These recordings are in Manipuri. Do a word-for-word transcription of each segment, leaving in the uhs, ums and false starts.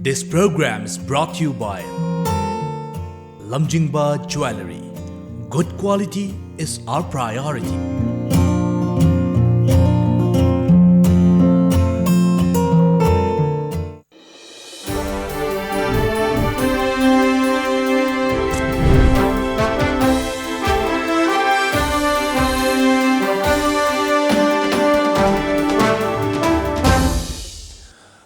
This program is brought to you by Lamjingba Jewellery. Good quality is our priority.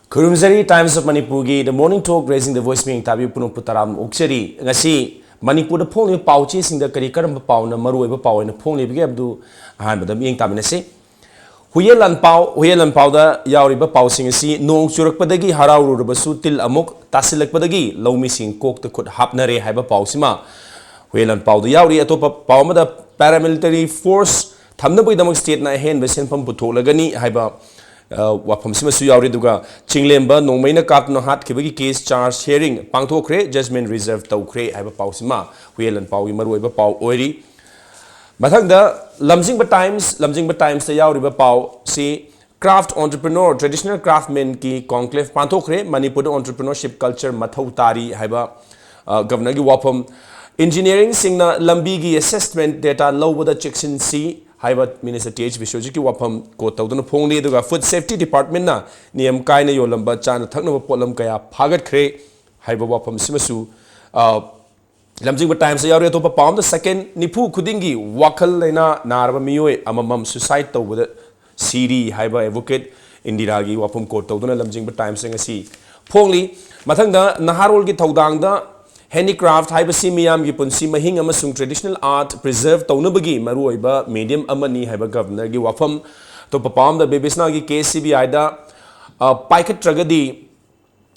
ꯈꯨꯔꯨꯝꯖꯔꯤ, Times of Manipurꯒꯤ The Morning Talk, Raising the Voice ꯃꯤꯌꯦꯡ ꯇꯥꯕꯤꯕ ꯄꯨꯝꯅꯃꯛꯄꯨ ꯇꯔꯥꯝꯅ ꯑꯣꯛꯆꯔꯤ꯫ ꯉꯁꯤ ꯃꯅꯤꯄꯨꯔꯗ ꯐꯣꯡꯂꯤꯕ ꯄꯥꯎ ꯆꯦꯁꯤꯡꯗ ꯀꯔꯤ ꯀꯔꯝꯕ ꯄꯥꯎꯅ ꯃꯔꯨꯑꯣꯏꯕ ꯄꯥꯎ ꯑꯣꯏꯅ ꯐꯣꯡꯂꯤꯕꯒꯦ ꯍꯥꯏꯕꯗꯨ ꯑꯍꯥꯟꯕꯗ ꯃꯤꯠꯌꯦꯡ ꯇꯥꯃꯤꯟꯅꯁꯤ꯫ ꯍꯨꯏꯌꯦꯟ ꯂꯥꯟꯄꯥꯎ, ꯍꯨꯏꯌꯦꯟ ꯂꯥꯟꯄꯥꯎꯗ ꯌꯥꯎꯔꯤꯕ ꯄꯥꯎꯁꯤꯡ ꯑꯁꯤ: ꯅꯣꯡ ꯆꯨꯔꯛꯄꯗꯒꯤ ꯍꯔꯥꯎꯔꯨꯔꯕꯁꯨ ꯇꯤꯜ ꯑꯃꯨꯛ ꯇꯥꯁꯤꯜꯂꯛꯄꯗꯒꯤ ꯂꯧꯃꯤꯁꯤꯡ ꯀꯣꯛꯇ ꯈꯨꯠ ꯍꯥꯞꯅꯔꯦ ꯍꯥꯏꯕ ꯄꯥꯎꯁꯤꯃ ꯍꯨꯏꯌꯦꯟ ꯂꯥꯟꯄꯥꯎꯗ ꯌꯥꯎꯔꯤ꯫ ꯑꯇꯣꯞꯄ ꯄꯥꯎ ꯑꯃꯗ, paramilitary force ꯊꯝꯅꯕꯒꯤꯗꯃꯛ stateꯅ ꯑꯍꯦꯟꯕ ꯁꯦꯟꯐꯝ ꯄꯨꯊꯣꯛꯂꯒꯅꯤ ꯍꯥꯏꯕ, ꯑ, ꯋꯥꯐꯝꯁꯤꯃꯁꯨ ꯌꯥꯎꯔꯤ꯫ ꯑꯗꯨꯒ ꯆꯤꯡꯂꯦꯝꯕ ꯅꯣꯡꯃꯩꯅ ꯀꯥꯞꯇꯨꯅ ꯍꯥꯠꯈꯤꯕꯒꯤ case charge hearing ꯄꯥꯡꯊꯣꯛꯈ꯭ꯔꯦ, judgment reserve ꯇꯧꯈ꯭ꯔꯦ ꯍꯥꯏꯕ ꯄꯥꯎꯁꯤꯃ ꯍꯨꯏꯌꯦꯟ ꯂꯥꯟꯄꯥꯎꯒꯤ ꯃꯔꯨꯑꯣꯏꯕ ꯄꯥꯎ ꯑꯣꯏꯔꯤ꯫ ꯃꯊꯪꯗ ꯂꯝꯖꯤꯡꯕ Times, ꯂꯝꯖꯤꯡꯕ Timesꯇ ꯌꯥꯎꯔꯤꯕ ꯄꯥꯎꯁꯤ: craft entrepreneur, traditional craftsmanꯒꯤ conclave ꯄꯥꯡꯊꯣꯛꯈ꯭ꯔꯦ, ꯃꯅꯤꯄꯨꯔꯗ entrepreneurship culture ꯃꯊꯧ ꯇꯥꯔꯤ ꯍꯥꯏꯕ, ꯑ, governorꯒꯤ ꯋꯥꯐꯝ꯫ Engineeringꯁꯤꯡꯅ ꯂꯝꯕꯤꯒꯤ assessment data ꯂꯧꯕꯗ ꯆꯦꯛꯁꯤꯟꯁꯤ ꯍꯥꯏꯕ Minister ꯇꯤ ꯑꯩꯆ ꯕꯤꯁ꯭ꯋꯖꯤꯠꯀꯤ ꯋꯥꯐꯝ quote ꯇꯧꯗꯨꯅ ꯐꯣꯡꯂꯤ꯫ ꯑꯗꯨꯒ Food Safety Departmentꯅ ꯅꯤꯌꯝ ꯀꯥꯏꯅ ꯌꯣꯜꯂꯝꯕ ꯆꯥꯅ ꯊꯛꯅꯕ ꯄꯣꯠꯂꯝ ꯀꯌꯥ ꯐꯥꯒꯠꯈ꯭ꯔꯦ ꯍꯥꯏꯕ ꯋꯥꯐꯝꯁꯤꯃꯁꯨ, ꯑ, ꯂꯝꯖꯤꯡꯕ Timesꯇ ꯌꯥꯎꯔꯤ꯫ ꯑꯇꯣꯞꯄ ꯄꯥꯎ ꯑꯃꯗ, second ꯅꯤꯐꯨ ꯈꯨꯗꯤꯡꯒꯤ ꯋꯥꯈꯜ ꯂꯩꯅꯥ ꯅꯥꯔꯕ ꯃꯤꯑꯣꯏ ꯑꯃꯃꯝ suicide ꯇꯧꯕꯗ ꯁꯤꯔꯤ ꯍꯥꯏꯕ Advocate ꯏꯟꯗꯤꯔꯥꯒꯤ ꯋꯥꯐꯝ quote ꯇꯧꯗꯨꯅ ꯂꯝꯖꯤꯡꯕ Timesꯅ ꯉꯁꯤ ꯐꯣꯡꯂꯤ꯫ ꯃꯊꯪꯗ ꯅꯍꯥꯔꯣꯜꯒꯤ ꯊꯧꯗꯥꯡꯗ handicraft ꯍꯥꯏꯕꯁꯤ ꯃꯤꯌꯥꯝꯒꯤ ꯄꯨꯟꯁꯤ ꯃꯍꯤꯡ ꯑꯃꯁꯨꯡ traditional art preserve ꯇꯧꯅꯕꯒꯤ ꯃꯔꯨꯑꯣꯏꯕ medium ꯑꯃꯅꯤ ꯍꯥꯏꯕ governorꯒꯤ ꯋꯥꯐꯝ꯫ ꯑꯇꯣꯞꯄ ꯄꯥꯎ ꯑꯃꯗ, ꯕꯤꯕꯤꯁꯅꯥꯒꯤ case ꯁꯤ ꯕꯤ ꯑꯥꯏꯗ, ꯑ, ꯄꯥꯏꯈꯠꯇ꯭ꯔꯒꯗꯤ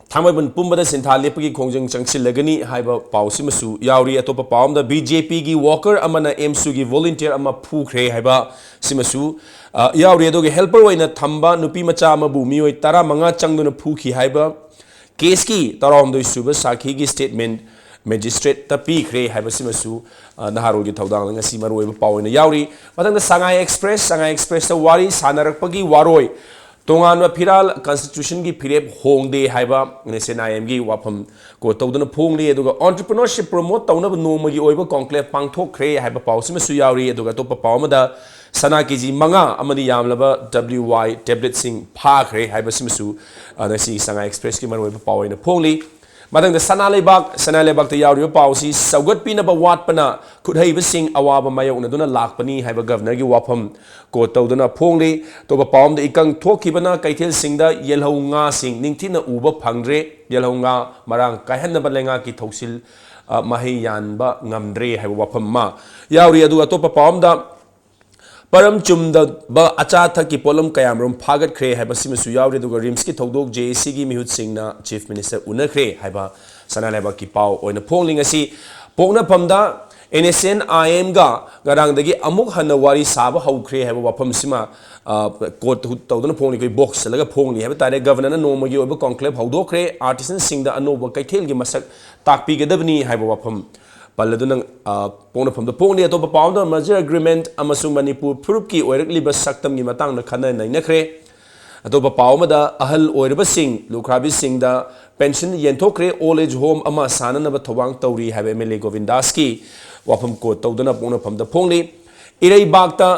ꯊꯥꯡꯃꯩꯕꯟ ꯄꯨꯝꯕꯗ ꯁꯤꯟꯊꯥ ꯂꯦꯞꯄꯒꯤ ꯈꯣꯡꯖꯪ ꯆꯪꯁꯤꯜꯂꯒꯅꯤ ꯍꯥꯏꯕ ꯄꯥꯎꯁꯤꯃꯁꯨ ꯌꯥꯎꯔꯤ꯫ ꯑꯇꯣꯞꯄ ꯄꯥꯎ ꯑꯃꯗ, ꯕꯤ ꯖꯦ ꯄꯤꯒꯤ worker ꯑꯃꯅ ꯑꯦꯝꯁꯨꯒꯤ volunteer ꯑꯃ ꯐꯨꯈ꯭ꯔꯦ ꯍꯥꯏꯕ ꯁꯤꯃꯁꯨ, ꯑ, ꯌꯥꯎꯔꯤ꯫ ꯑꯗꯨꯒ helper ꯑꯣꯏꯅ ꯊꯝꯕ ꯅꯨꯄꯤ ꯃꯆꯥ ꯑꯃꯕꯨ ꯃꯤꯑꯣꯏ ꯇꯔꯥꯃꯉꯥ ꯆꯪꯗꯨꯅ ꯐꯨꯈꯤ ꯍꯥꯏꯕ caseꯀꯤ ꯇꯔꯥꯍꯨꯝꯗꯣꯏ ꯁꯨꯕ ꯁꯥꯈꯤꯒꯤ statement magistrateꯇ ꯄꯤꯈ꯭ꯔꯦ ꯍꯥꯏꯕꯁꯤꯃꯁꯨ, ꯑ, ꯅꯍꯥꯔꯣꯜꯒꯤ ꯊꯧꯗꯥꯡꯗ ꯉꯁꯤ ꯃꯔꯨꯑꯣꯏꯕ ꯄꯥꯎ ꯑꯣꯏꯅ ꯌꯥꯎꯔꯤ꯫ ꯃꯊꯪꯗ ꯁꯉꯥꯏ Express, ꯁꯉꯥꯏ Expressꯇ ꯋꯥꯔꯤ ꯁꯥꯟꯅꯔꯛꯄꯒꯤ ꯋꯥꯔꯣꯏ꯫ ꯇꯣꯉꯥꯟꯕ ꯐꯤꯔꯥꯜ, constitutionꯒꯤ ꯐꯤꯔꯦꯞ ꯍꯣꯡꯗꯦ ꯍꯥꯏꯕ NSCN-IMꯒꯤ ꯋꯥꯐꯝ quote ꯇꯧꯗꯨꯅ ꯐꯣꯡꯂꯤ꯫ ꯑꯗꯨꯒ entrepreneurship promote ꯇꯧꯅꯕ ꯅꯣꯡꯃꯒꯤ ꯑꯣꯏꯕ conclave ꯄꯥꯡꯊꯣꯛꯈ꯭ꯔꯦ ꯍꯥꯏꯕ ꯄꯥꯎ ꯑꯁꯤꯃꯁꯨ ꯌꯥꯎꯔꯤ꯫ ꯑꯗꯨꯒ ꯑꯇꯣꯞꯄ ꯄꯥꯎ ꯑꯃꯗ ꯁꯅꯥ ꯀꯦꯖꯤ ꯃꯉꯥ ꯑꯃꯗꯤ ꯌꯥꯝꯂꯕ WY tabletꯁꯤꯡ ꯐꯥꯈ꯭ꯔꯦ ꯍꯥꯏꯕꯁꯤꯃꯁꯨ, ꯑ, ꯉꯁꯤ ꯁꯉꯥꯏ Expressꯀꯤ ꯃꯔꯨꯑꯣꯏꯕ ꯄꯥꯎ ꯑꯣꯏꯅ ꯐꯣꯡꯂꯤ꯫ ꯃꯊꯪꯗ ꯁꯅꯥ ꯂꯩꯕꯥꯛ, ꯁꯅꯥ ꯂꯩꯕꯥꯛꯇ ꯌꯥꯎꯔꯤꯕ ꯄꯥꯎꯁꯤ ꯁꯧꯒꯠꯄꯤꯅꯕ ꯋꯥꯠꯄꯅ ꯈꯨꯠꯍꯩꯕꯁꯤꯡ ꯑꯋꯥꯕ ꯃꯥꯌꯣꯛꯅꯗꯨꯅ ꯂꯥꯛꯄꯅꯤ ꯍꯥꯏꯕ Governorꯒꯤ ꯋꯥꯐꯝ quote ꯇꯧꯗꯨꯅ ꯐꯣꯡꯂꯤ꯫ ꯑꯇꯣꯞꯄ ꯄꯥꯎ ꯑꯃꯗ ꯏꯀꯪ ꯊꯣꯛꯈꯤꯕꯅ ꯀꯩꯊꯦꯜꯁꯤꯡꯗ ꯌꯦꯜꯍꯧ ꯉꯥꯁꯤꯡ ꯅꯤꯡꯊꯤꯅ ꯎꯕ ꯐꯪꯗ꯭ꯔꯦ, ꯌꯦꯜꯍꯧ ꯉꯥ ꯃꯔꯥꯡ ꯀꯥꯏꯍꯟꯅꯕ ꯂꯩꯉꯥꯛꯀꯤ ꯊꯧꯁꯤꯜ, ꯑ, ꯃꯍꯩ ꯌꯥꯟꯕ ꯉꯝꯗ꯭ꯔꯦ ꯍꯥꯏꯕ ꯋꯥꯐꯝ ꯑꯃ ꯌꯥꯎꯔꯤ꯫ ꯑꯗꯨꯒ ꯑꯇꯣꯞꯄ ꯄꯥꯎ ꯑꯃꯗ ꯄꯔꯝ ꯆꯨꯝꯗꯕ ꯑꯆꯥ ꯑꯊꯛꯀꯤ ꯄꯣꯠꯂꯝ ꯀꯌꯥꯃꯔꯨꯝ ꯐꯥꯒꯠꯈ꯭ꯔꯦ ꯍꯥꯏꯕꯁꯤꯃꯁꯨ ꯌꯥꯎꯔꯤ꯫ ꯑꯗꯨꯒ RIMSꯀꯤ ꯊꯧꯗꯣꯛ JACꯒꯤ ꯃꯤꯍꯨꯠꯁꯤꯡꯅ Chief Minister ꯎꯅꯈ꯭ꯔꯦ ꯍꯥꯏꯕ ꯁꯅꯥ ꯂꯩꯕꯥꯛꯀꯤ ꯄꯥꯎ ꯑꯣꯏꯅ ꯐꯣꯡꯂꯤ꯫ ꯉꯁꯤ ꯄꯣꯛꯅꯐꯝꯗ NSCN-IMꯒ ꯉꯔꯥꯡꯗꯒꯤ ꯑꯃꯨꯛ ꯍꯟꯅ ꯋꯥꯔꯤ ꯁꯥꯕ ꯍꯧꯈ꯭ꯔꯦ ꯍꯥꯏꯕ ꯋꯥꯐꯝꯁꯤꯃ, ꯑ, quote ꯇꯧꯗꯨꯅ ꯐꯣꯡꯂꯤ, ꯑꯩꯈꯣꯏ box ꯁꯤꯜꯂꯒ ꯐꯣꯡꯂꯤ ꯍꯥꯏꯕ ꯇꯥꯔꯦ꯫ Governorꯅ ꯅꯣꯡꯃꯒꯤ ꯑꯣꯏꯕ conclave ꯍꯧꯗꯣꯛꯈ꯭ꯔꯦ, artisanꯁꯤꯡꯗ ꯑꯅꯧꯕ ꯀꯩꯊꯦꯜꯒꯤ ꯃꯁꯛ ꯇꯥꯛꯄꯤꯒꯗꯕꯅꯤ ꯍꯥꯏꯕ ꯋꯥꯐꯝ ꯄꯜꯂꯗꯨꯅ, ꯑ, ꯄꯣꯛꯅꯐꯝꯗ ꯐꯣꯡꯂꯤ꯫ ꯑꯇꯣꯞꯄ ꯄꯥꯎ ꯑꯃꯗ merger agreement ꯑꯃꯁꯨꯡ ꯃꯅꯤꯄꯨꯔ ꯐꯨꯔꯨꯞꯀꯤ ꯑꯣꯏꯔꯛꯂꯤꯕ ꯁꯛꯇꯝꯒꯤ ꯃꯇꯥꯡꯗ ꯈꯟꯅ ꯅꯩꯅꯈ꯭ꯔꯦ꯫ ꯑꯇꯣꯞꯄ ꯄꯥꯎ ꯑꯃꯗ ꯑꯍꯜ ꯑꯣꯏꯔꯕꯁꯤꯡ, ꯂꯨꯈ꯭ꯔꯥꯕꯤꯁꯤꯡꯗ pension ꯌꯦꯟꯊꯣꯛꯈ꯭ꯔꯦ, old age home ꯑꯃ ꯁꯥꯅꯅꯕ ꯊꯧꯔꯥꯡ ꯇꯧꯔꯤ ꯍꯥꯏꯕ MLA ꯒꯣꯕꯤꯟꯗꯥꯁꯀꯤ ꯋꯥꯐꯝ quote ꯇꯧꯗꯨꯅ ꯄꯣꯛꯅꯐꯝꯗ ꯐꯣꯡꯂꯤ꯫ ꯏꯔꯩꯕꯥꯛꯇ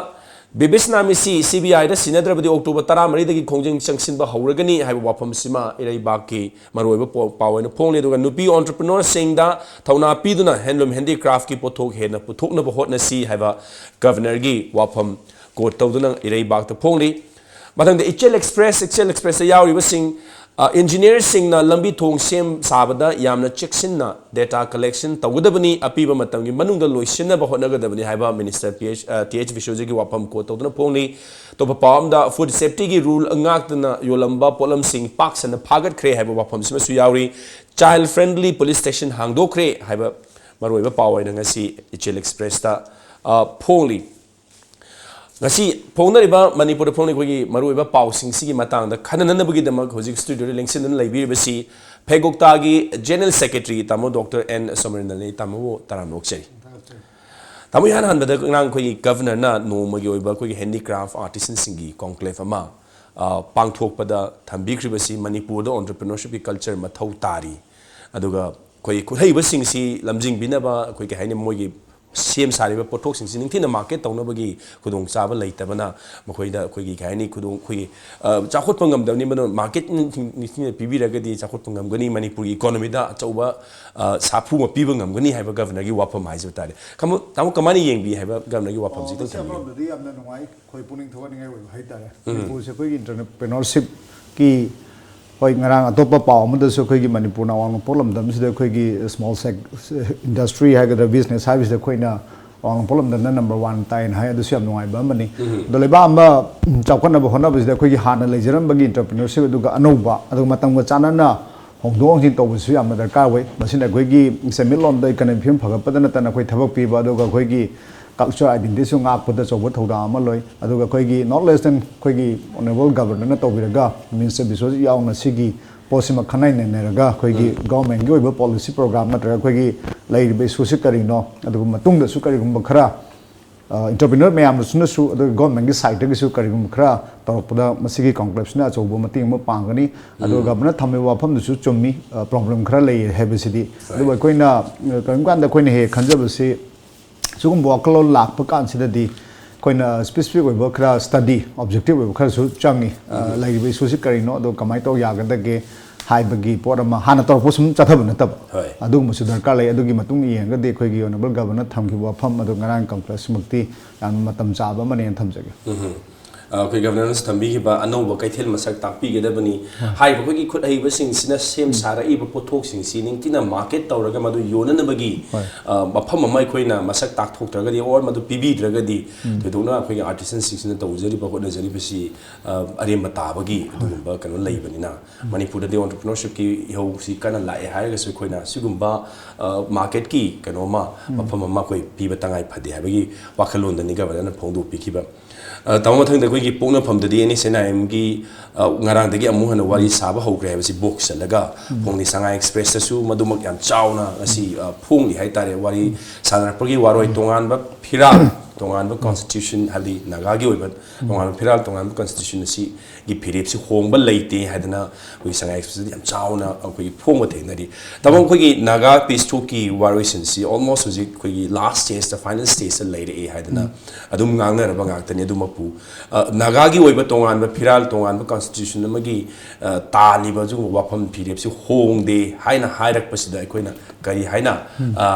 ꯕꯤꯕꯤꯁꯅꯥ ꯃꯤꯁꯤ CBIꯗ ꯁꯤꯟꯅꯗ꯭ꯔꯕꯗꯤ October ꯇꯔꯥꯃꯔꯤꯗꯒꯤ ꯈꯣꯡꯖꯪ ꯆꯪꯁꯤꯟꯕ ꯍꯧꯔꯒꯅꯤ ꯍꯥꯏꯕ ꯋꯥꯐꯝꯁꯤꯃ ꯏꯔꯩꯕꯥꯛꯀꯤ ꯃꯔꯨꯑꯣꯏꯕ ꯄꯥꯎ-, ꯄꯥꯎ ꯑꯣꯏꯅ ꯐꯣꯡꯂꯤ꯫ ꯑꯗꯨꯒ ꯅꯨꯄꯤ entrepreneurꯁꯤꯡꯗ ꯊꯧꯅꯥ ꯄꯤꯗꯨꯅ handloom handicraftꯀꯤ ꯄꯣꯠꯊꯣꯛ ꯍꯦꯟꯅ ꯄꯨꯊꯣꯛꯅꯕ ꯍꯣꯠꯅꯁꯤ ꯍꯥꯏꯕ Governorꯒꯤ ꯋꯥꯐꯝ quote ꯇꯧꯗꯨꯅ ꯏꯔꯩꯕꯥꯛꯇ ꯐꯣꯡꯂꯤ꯫ ꯃꯊꯪꯗ ꯏꯆꯦꯜ Express, ꯏꯆꯦꯜ Expressꯇ ꯌꯥꯎꯔꯤꯕꯁꯤꯡ, ꯑ, engineerꯁꯤꯡꯅ ꯂꯝꯕꯤ ꯊꯣꯡ ꯁꯦꯝ ꯁꯥꯕꯗ ꯌꯥꯝꯅ ꯆꯦꯛꯁꯤꯟꯅ data collection ꯇꯧꯒꯗꯕꯅꯤ, ꯑꯄꯤꯕ ꯃꯇꯝꯒꯤ ꯃꯅꯨꯡꯗ ꯂꯣꯏꯁꯤꯟꯅꯕ ꯍꯣꯠꯅꯒꯗꯕꯅꯤ ꯍꯥꯏꯕ Minister ꯄꯤ ꯑꯩꯆ, ꯑ, ꯇꯤ ꯑꯩꯆ ꯕꯤꯁ꯭ꯋꯖꯤꯠꯀꯤ ꯋꯥꯐꯝ quote ꯇꯧꯗꯨꯅ ꯐꯣꯡꯂꯤ꯫ ꯑꯇꯣꯞꯄ ꯄꯥꯎ ꯑꯃꯗ food safetyꯒꯤ rule ꯉꯥꯛꯇꯅ ꯌꯣꯜꯂꯝꯕ ꯄꯣꯠꯂꯝꯁꯤꯡ ꯄꯥꯛ ꯁꯟꯅ ꯐꯥꯒꯠꯈ꯭ꯔꯦ ꯍꯥꯏꯕ ꯋꯥꯐꯝꯁꯤꯃꯁꯨ ꯌꯥꯎꯔꯤ꯫ Child friendly police station ꯍꯥꯡꯗꯣꯛꯈ꯭ꯔꯦ ꯍꯥꯏꯕ ꯃꯔꯨꯑꯣꯏꯕ ꯄꯥꯎ ꯑꯣꯏꯅ ꯉꯁꯤ ꯏꯆꯦꯜ Expressꯇ, ꯑ, ꯐꯣꯡꯂꯤ꯫ ꯉꯁꯤ ꯐꯣꯡꯅꯔꯤꯕ, ꯃꯅꯤꯄꯨꯔꯗ ꯐꯣꯡꯂꯤꯕ ꯑꯩꯈꯣꯏꯒꯤ ꯃꯔꯨꯑꯣꯏꯕ ꯄꯥꯎꯁꯤꯡꯁꯤꯒꯤ ꯃꯇꯥꯡꯗ ꯈꯟꯅꯅꯕꯒꯤꯗꯃꯛ ꯍꯧꯖꯤꯛ studioꯗ ꯂꯦꯡꯁꯤꯟꯗꯨꯅ ꯂꯩꯕꯤꯔꯤꯕꯁꯤ ꯐꯦꯒꯣꯛꯇꯥꯒꯤ General Secretary ꯇꯥꯃꯣ Doctor ꯑꯦꯟ ꯁꯣꯃꯔꯦꯟꯗ꯭ꯔꯅꯤ꯫ ꯇꯥꯃꯣꯕꯨ ꯇꯔꯥꯝꯅ ꯑꯣꯛꯆꯔꯤ꯫ ꯇꯥꯃꯣ, ꯏꯍꯥꯟ ꯍꯥꯟꯕꯗ ꯉꯔꯥꯡ ꯑꯩꯈꯣꯏꯒꯤ Governorꯅ ꯅꯣꯡꯃꯒꯤ ꯑꯣꯏꯕ ꯑꯩꯈꯣꯏꯒꯤ handicraft artisanꯁꯤꯡꯒꯤ conclave ꯑꯃ, ꯑ, ꯄꯥꯡꯊꯣꯛꯄꯗ ꯊꯝꯕꯤꯈ꯭ꯔꯤꯕꯁꯤ ꯃꯅꯤꯄꯨꯔꯗ entrepreneurshipꯀꯤ culture ꯃꯊꯧ ꯇꯥꯔꯤ꯫ ꯑꯗꯨꯒ ꯑꯩꯈꯣꯏ ꯈꯨꯠꯍꯩꯕꯁꯤꯡꯁꯤ ꯂꯝꯖꯤꯡꯕꯤꯅꯕ ꯑꯩꯈꯣꯏ ꯀꯩ ꯍꯥꯏꯅꯤ, ꯃꯣꯏꯒꯤ ꯁꯦꯝ ꯁꯥꯔꯤꯕ ꯄꯣꯠꯊꯣꯛꯁꯤꯡꯁꯤ ꯅꯤꯡꯊꯤꯅ market ꯇꯧꯅꯕꯒꯤ ꯈꯨꯗꯣꯡꯆꯥꯕ ꯂꯩꯇꯕꯅ ꯃꯈꯣꯏꯗ ꯑꯩꯈꯣꯏꯒꯤ ꯀꯩ ꯍꯥꯏꯅꯤ, ꯈꯨꯗꯣꯡ, ꯑꯩꯈꯣꯏꯒꯤ, ꯑ, ꯆꯥꯎꯈꯠꯄ ꯉꯝꯗꯕꯅꯤ꯫ ꯃꯗꯨꯅ market ꯅꯤꯡꯊꯤ-, ꯅꯤꯡꯊꯤꯅ ꯄꯤꯕꯤꯔꯒꯗꯤ ꯆꯥꯎꯈꯠꯄ ꯉꯝꯒꯅꯤ, ꯃꯅꯤꯄꯨꯔꯒꯤ economyꯗ ꯑꯆꯧꯕ, ꯑ, ꯁꯥꯐꯨ ꯑꯃ ꯄꯤꯕ ꯉꯝꯒꯅꯤ ꯍꯥꯏꯕ governorꯒꯤ ꯋꯥꯐꯝ ꯍꯥꯏꯖꯕ ꯇꯥꯔꯦ꯫ ꯈꯃ-, ꯇꯥꯃꯣ, ꯀꯃꯥꯏꯅ ꯌꯦꯡꯕꯤ ꯍꯥꯏꯕ governorꯒꯤ ꯋꯥꯐꯝꯁꯤ? ꯑꯣ, ꯈꯤꯇꯪ ꯃꯁꯤ ꯊꯝꯕꯤꯌꯨ꯫ ꯑꯃꯔꯣꯝꯗꯗꯤ ꯌꯥꯝꯅ ꯅꯨꯡꯉꯥꯏ꯫ ꯑꯩꯈꯣꯏ ꯄꯨꯛꯅꯤꯡ ꯊꯧꯒꯠꯅꯤꯡꯉꯥꯏ ꯑꯣꯏꯕ ꯍꯥꯏꯇꯥꯔꯦ꯫ ꯃꯅꯤꯄꯨꯔꯁꯦ ꯑꯩꯈꯣꯏꯒꯤ entrepreneurshipꯀꯤ, ꯍꯣꯏ, ꯉꯔꯥꯡ ꯑꯇꯣꯞꯄ ꯄꯥꯎ ꯑꯃꯗꯁꯨ ꯑꯩꯈꯣꯏꯒꯤ ꯃꯅꯤꯄꯨꯔꯅ ꯑꯋꯥꯡ ꯅꯣꯡꯄꯣꯛ ꯂꯝꯗꯝꯁꯤꯗ ꯑꯩꯈꯣꯏꯒꯤ small sec-, industry ꯍꯥꯏꯒꯗ꯭ꯔꯥ, business ꯍꯥꯏꯕꯁꯤꯗ ꯑꯩꯈꯣꯏꯅ ꯑꯋꯥꯡ ꯅꯣꯡꯄꯣꯛ ꯂꯝꯗꯝꯅ number one ꯇꯥꯏꯅ ꯍꯥꯏ꯫ ꯑꯗꯨꯁꯨ ꯌꯥꯝ ꯅꯨꯡꯉꯥꯏꯕ ꯑꯃꯅꯤ꯫ ꯑꯗꯣ ꯂꯩꯕꯥꯛ ꯑꯃ, ꯎꯝ, ꯆꯥꯎꯈꯠꯅꯕ ꯍꯣꯠꯅꯕꯁꯤꯗ ꯑꯩꯈꯣꯏꯒꯤ ꯍꯥꯟꯅ ꯂꯩꯖꯔꯝꯕꯒꯤ entrepreneurship ꯑꯗꯨꯒ ꯑꯅꯧꯕ, ꯑꯗꯨꯒ ꯃꯇꯝꯒ ꯆꯥꯟꯅꯅ ꯍꯣꯡꯗꯣꯛ ꯍꯣꯡꯖꯤꯟ ꯇꯧꯕꯁꯤꯁꯨ ꯌꯥꯝꯅ ꯗꯔꯀꯥꯔ ꯑꯣꯏ꯫ ꯃꯁꯤꯅ ꯑꯩꯈꯣꯏꯒꯤ ꯁꯦꯟꯃꯤꯠꯂꯣꯟꯗ economic ꯐꯤꯕꯝ ꯐꯒꯠꯄꯗ ꯅꯠꯇꯅ ꯑꯩꯈꯣꯏ ꯊꯕꯛ ꯄꯤꯕ, ꯑꯗꯨꯒ ꯑꯩꯈꯣꯏꯒꯤ culture identityꯁꯨ ꯉꯥꯛꯄꯗ ꯑꯆꯧꯕ ꯊꯧꯗꯥꯡ ꯑꯃ ꯂꯧꯏ꯫ ꯑꯗꯨꯒ ꯑꯩꯈꯣꯏꯒꯤ not less than ꯑꯩꯈꯣꯏꯒꯤ honourable governorꯅ ꯇꯧꯕꯤꯔꯒ Minister ꯕꯤꯁ꯭ꯋꯖꯤꯠ ꯌꯥꯎꯅ ꯁꯤꯒꯤ ꯄꯣꯠꯁꯤꯃ ꯈꯟꯅ ꯅꯩꯅꯔꯒ ꯑꯩꯈꯣꯏꯒꯤ governmentꯀꯤ ꯑꯣꯏꯕ policy program ꯅꯠꯇ꯭ꯔꯒ ꯑꯩꯈꯣꯏꯒꯤ ꯂꯩꯔꯤꯕ issueꯁꯤ ꯀꯔꯤꯅꯣ, ꯑꯗꯨꯒ ꯃꯇꯨꯡꯗꯁꯨ ꯀꯔꯤꯒꯨꯝꯕ ꯈꯔ, ꯑ, entrepreneur ꯃꯌꯥꯝꯅꯁꯨꯅꯁꯨ, ꯑꯗꯨꯒ governmentꯀꯤ sideꯇꯒꯤꯁꯨ ꯀꯔꯤꯒꯨꯝꯕ ꯈꯔ ꯇꯧꯔꯛꯄꯗ ꯃꯁꯤꯒꯤ conclaveꯁꯤꯅ ꯑꯆꯧꯕ ꯃꯇꯦꯡ ꯑꯃ ꯄꯥꯡꯒꯅꯤ꯫ ꯑꯗꯨꯒ governorꯅ ꯊꯝꯃꯤꯕ ꯋꯥꯐꯝꯗꯨꯁꯨ ꯆꯨꯝꯃꯤ, ꯑ, problem ꯈꯔ ꯂꯩꯌꯦ ꯍꯥꯏꯕꯁꯤꯗꯤ꯫ ꯑꯗꯨꯕꯨ ꯑꯩꯈꯣꯏꯅ, ꯑ, ꯀꯔꯤꯒꯨꯝꯕ ꯀꯥꯟꯗ ꯑꯩꯈꯣꯏꯅ ꯍꯦꯛ ꯍꯦꯛ ꯈꯟꯖꯕꯁꯤ, ꯁꯤꯒꯨꯝꯕ ꯋꯥꯈꯜꯂꯣꯟ ꯂꯥꯛꯄ ꯀꯥꯟꯁꯤꯗꯗꯤ ꯑꯩꯈꯣꯏꯅ specific ꯑꯣꯏꯕ ꯈꯔ study, objective ꯑꯣꯏꯕ ꯈꯔꯁꯨ ꯆꯪꯉꯤ꯫ ꯑ, ꯂꯩꯔꯤꯕ issueꯁꯤ ꯀꯔꯤꯅꯣ, ꯑꯗꯣ ꯀꯃꯥꯏꯅ ꯇꯧ ꯌꯥꯒꯗꯒꯦ ꯍꯥꯏꯕꯒꯤ ꯄꯣꯠ ꯑꯃ ꯍꯥꯟꯅ ꯇꯧꯔꯛꯄ ꯁꯨꯝ ꯆꯠꯊꯕ ꯅꯠꯇꯕ, ꯍꯣꯏ꯫ ꯑꯗꯨꯒꯨꯝꯕꯁꯨ ꯗꯔꯀꯥꯔ ꯂꯩ꯫ ꯑꯗꯨꯒꯤ ꯃꯇꯨꯡ ꯌꯦꯡꯉꯒꯗꯤ ꯑꯩꯈꯣꯏꯒꯤ honourable governorꯅ ꯊꯝꯈꯤꯕ ꯋꯥꯐꯝ ꯑꯗꯨ ꯉꯔꯥꯡ conclaveꯁꯤꯃꯛꯇꯤ ꯌꯥꯝꯅ ꯃꯇꯝ ꯆꯥꯕ ꯑꯃꯅꯦꯅ ꯊꯝꯖꯒꯦ꯫ ꯑ, ꯑꯩꯈꯣꯏ governorꯅꯁꯨ ꯊꯝꯕꯤꯈꯤꯕ ꯑꯅꯧꯕ ꯀꯩꯊꯦꯜ ꯃꯁꯛ ꯇꯥꯛꯄꯤꯒꯗꯕꯅꯤ꯫ ꯍꯥꯏꯔꯤꯕ ꯑꯩꯈꯣꯏꯒꯤ ꯈꯨꯠ ꯍꯩꯕꯁꯤꯡꯁꯤꯅ ꯁꯦꯝ ꯁꯥꯔꯛꯏꯕ ꯄꯣꯠꯊꯣꯛꯁꯤꯡꯁꯤ ꯅꯤꯡꯊꯤꯅ market ꯇꯧꯔꯒ ꯃꯗꯨ ꯌꯣꯟꯅꯅꯕꯒꯤ, ꯍꯣꯏ꯫ ꯑ, ꯃꯐꯝ ꯑꯃ ꯑꯩꯈꯣꯏꯅ ꯃꯁꯛ ꯇꯥꯛꯊꯣꯛꯇ꯭ꯔꯒꯗꯤ, or ꯃꯗꯨ ꯄꯤꯕꯤꯗ꯭ꯔꯒꯗꯤ, ꯊꯣꯏꯗꯣꯛꯅ ꯑꯩꯈꯣꯏꯒꯤ artisanꯁꯤꯡꯁꯤꯅ ꯇꯧꯖꯔꯤꯕ ꯍꯣꯠꯅꯖꯔꯤꯕꯁꯤ, ꯑ, ꯑꯔꯦꯝꯕ ꯇꯥꯕꯒꯤ ꯑꯗꯨꯒꯨꯝꯕ ꯀꯩꯅꯣ ꯂꯩꯕꯅꯤꯅ, ꯃꯅꯤꯄꯨꯔꯗꯗꯤ entrepreneurshipꯀꯤ ꯏꯍꯧꯁꯤ ꯀꯟꯅ ꯂꯥꯛꯑꯦ ꯍꯥꯏꯔꯒꯁꯨ ꯑꯩꯈꯣꯏꯅ ꯁꯤꯒꯨꯝꯕ, ꯑ, marketꯀꯤ ꯀꯩꯅꯣ ꯑꯃ, ꯃꯐꯝ ꯑꯃ ꯑꯩꯈꯣꯏ ꯄꯤꯕ ꯇꯉꯥꯏ ꯐꯗꯦ ꯍꯥꯏꯕꯒꯤ ꯋꯥꯈꯜꯂꯣꯟꯗꯅꯤ governorꯅ ꯐꯣꯡꯗꯣꯛꯄꯤꯈꯤꯕ꯫ ꯑ, ꯇꯥꯃꯣ, ꯃꯊꯪꯗ ꯑꯩꯈꯣꯏꯒꯤ ꯄꯣꯛꯅꯐꯝꯗꯗꯤ NSCN IMꯒꯤ, ꯑ, ꯉꯔꯥꯡꯗꯒꯤ ꯑꯃꯨꯛ ꯍꯟꯅ ꯋꯥꯔꯤ ꯁꯥꯕ ꯍꯧꯈ꯭ꯔꯦ ꯍꯥꯏꯕꯁꯤ ꯕꯣꯛꯁ ꯆꯜꯂꯒ ꯐꯣꯡꯂꯤ ꯁꯉꯥꯏ ꯑꯦꯛꯁꯄ꯭ꯔꯦꯁꯇꯁꯨ ꯃꯗꯨꯃꯛ ꯌꯥꯝ ꯆꯥꯎꯅ ꯉꯁꯤ, ꯑ, ꯐꯣꯡꯂꯤ ꯍꯥꯏꯇꯥꯔꯦ꯫ ꯋꯥꯔꯤ ꯁꯥꯟꯅꯔꯛꯄꯒꯤ ꯋꯥꯔꯣꯏ ꯇꯣꯉꯥꯟꯕ ꯐꯤꯔꯥꯜ ꯇꯣꯉꯥꯟꯕ ꯀꯣꯟꯁꯇꯤꯇ꯭ꯌꯨꯁꯟ, ꯍꯥꯏꯕꯗꯤ ꯅꯥꯒꯥꯒꯤ ꯑꯣꯏꯕ ꯇꯣꯉꯥꯟꯕ ꯐꯤꯔꯥꯜ, ꯇꯣꯉꯥꯟꯕ ꯀꯣꯟꯁꯇꯤꯇ꯭ꯌꯨꯁꯟ ꯑꯁꯤꯒꯤ ꯐꯤꯔꯦꯞꯁꯤ ꯍꯣꯡꯕ ꯂꯩꯇꯦ ꯍꯥꯏꯗꯅ ꯑꯩꯈꯣꯏ ꯁꯉꯥꯏ ꯑꯦꯛꯁꯄ꯭ꯔꯦꯁꯇꯗꯤ ꯌꯥꯝ ꯆꯥꯎꯅ ꯑꯩꯈꯣꯏꯒꯤ ꯐꯣꯡꯕ ꯊꯦꯡꯅꯔꯤ꯫ ꯇꯥꯃꯣ, ꯑꯩꯈꯣꯏꯒꯤ ꯅꯥꯒꯥ ꯄꯤꯁ ꯇꯣꯛꯀꯤ ꯋꯥꯔꯣꯏꯁꯤꯟꯁꯤ ꯑꯣꯜꯃꯣꯁ ꯍꯧꯖꯤꯛ ꯑꯩꯈꯣꯏꯒꯤ ꯂꯥꯁ ꯁ꯭ꯇꯦꯖꯇ, ꯐꯥꯏꯅꯦꯜ ꯁ꯭ꯇꯦꯖꯇ ꯂꯩꯔꯛꯑꯦ ꯍꯥꯏꯗꯅ ꯑꯗꯨꯝ ꯉꯥꯡꯅꯔꯕ ꯉꯥꯛꯇꯅꯤ꯫ ꯑꯗꯨꯃꯛꯄꯨ, ꯑ, ꯅꯥꯒꯥꯒꯤ ꯑꯣꯏꯕ ꯇꯣꯉꯥꯟꯕ ꯐꯤꯔꯥꯜ, ꯇꯣꯉꯥꯟꯕ ꯀꯣꯟꯁꯇꯤꯇ꯭ꯌꯨꯁꯟ ꯑꯃꯒꯤ, ꯑ, ꯇꯥꯜꯂꯤꯕ ꯑꯗꯨꯒꯨꯝꯕ ꯋꯥꯐꯝ ꯐꯤꯔꯦꯞꯁꯤ ꯍꯣꯡꯗꯦ ꯍꯥꯏꯅ ꯍꯥꯏꯔꯛꯄꯁꯤꯗ ꯑꯩꯈꯣꯏꯅ ꯀꯔꯤ ꯍꯥꯏꯅ, ꯑ,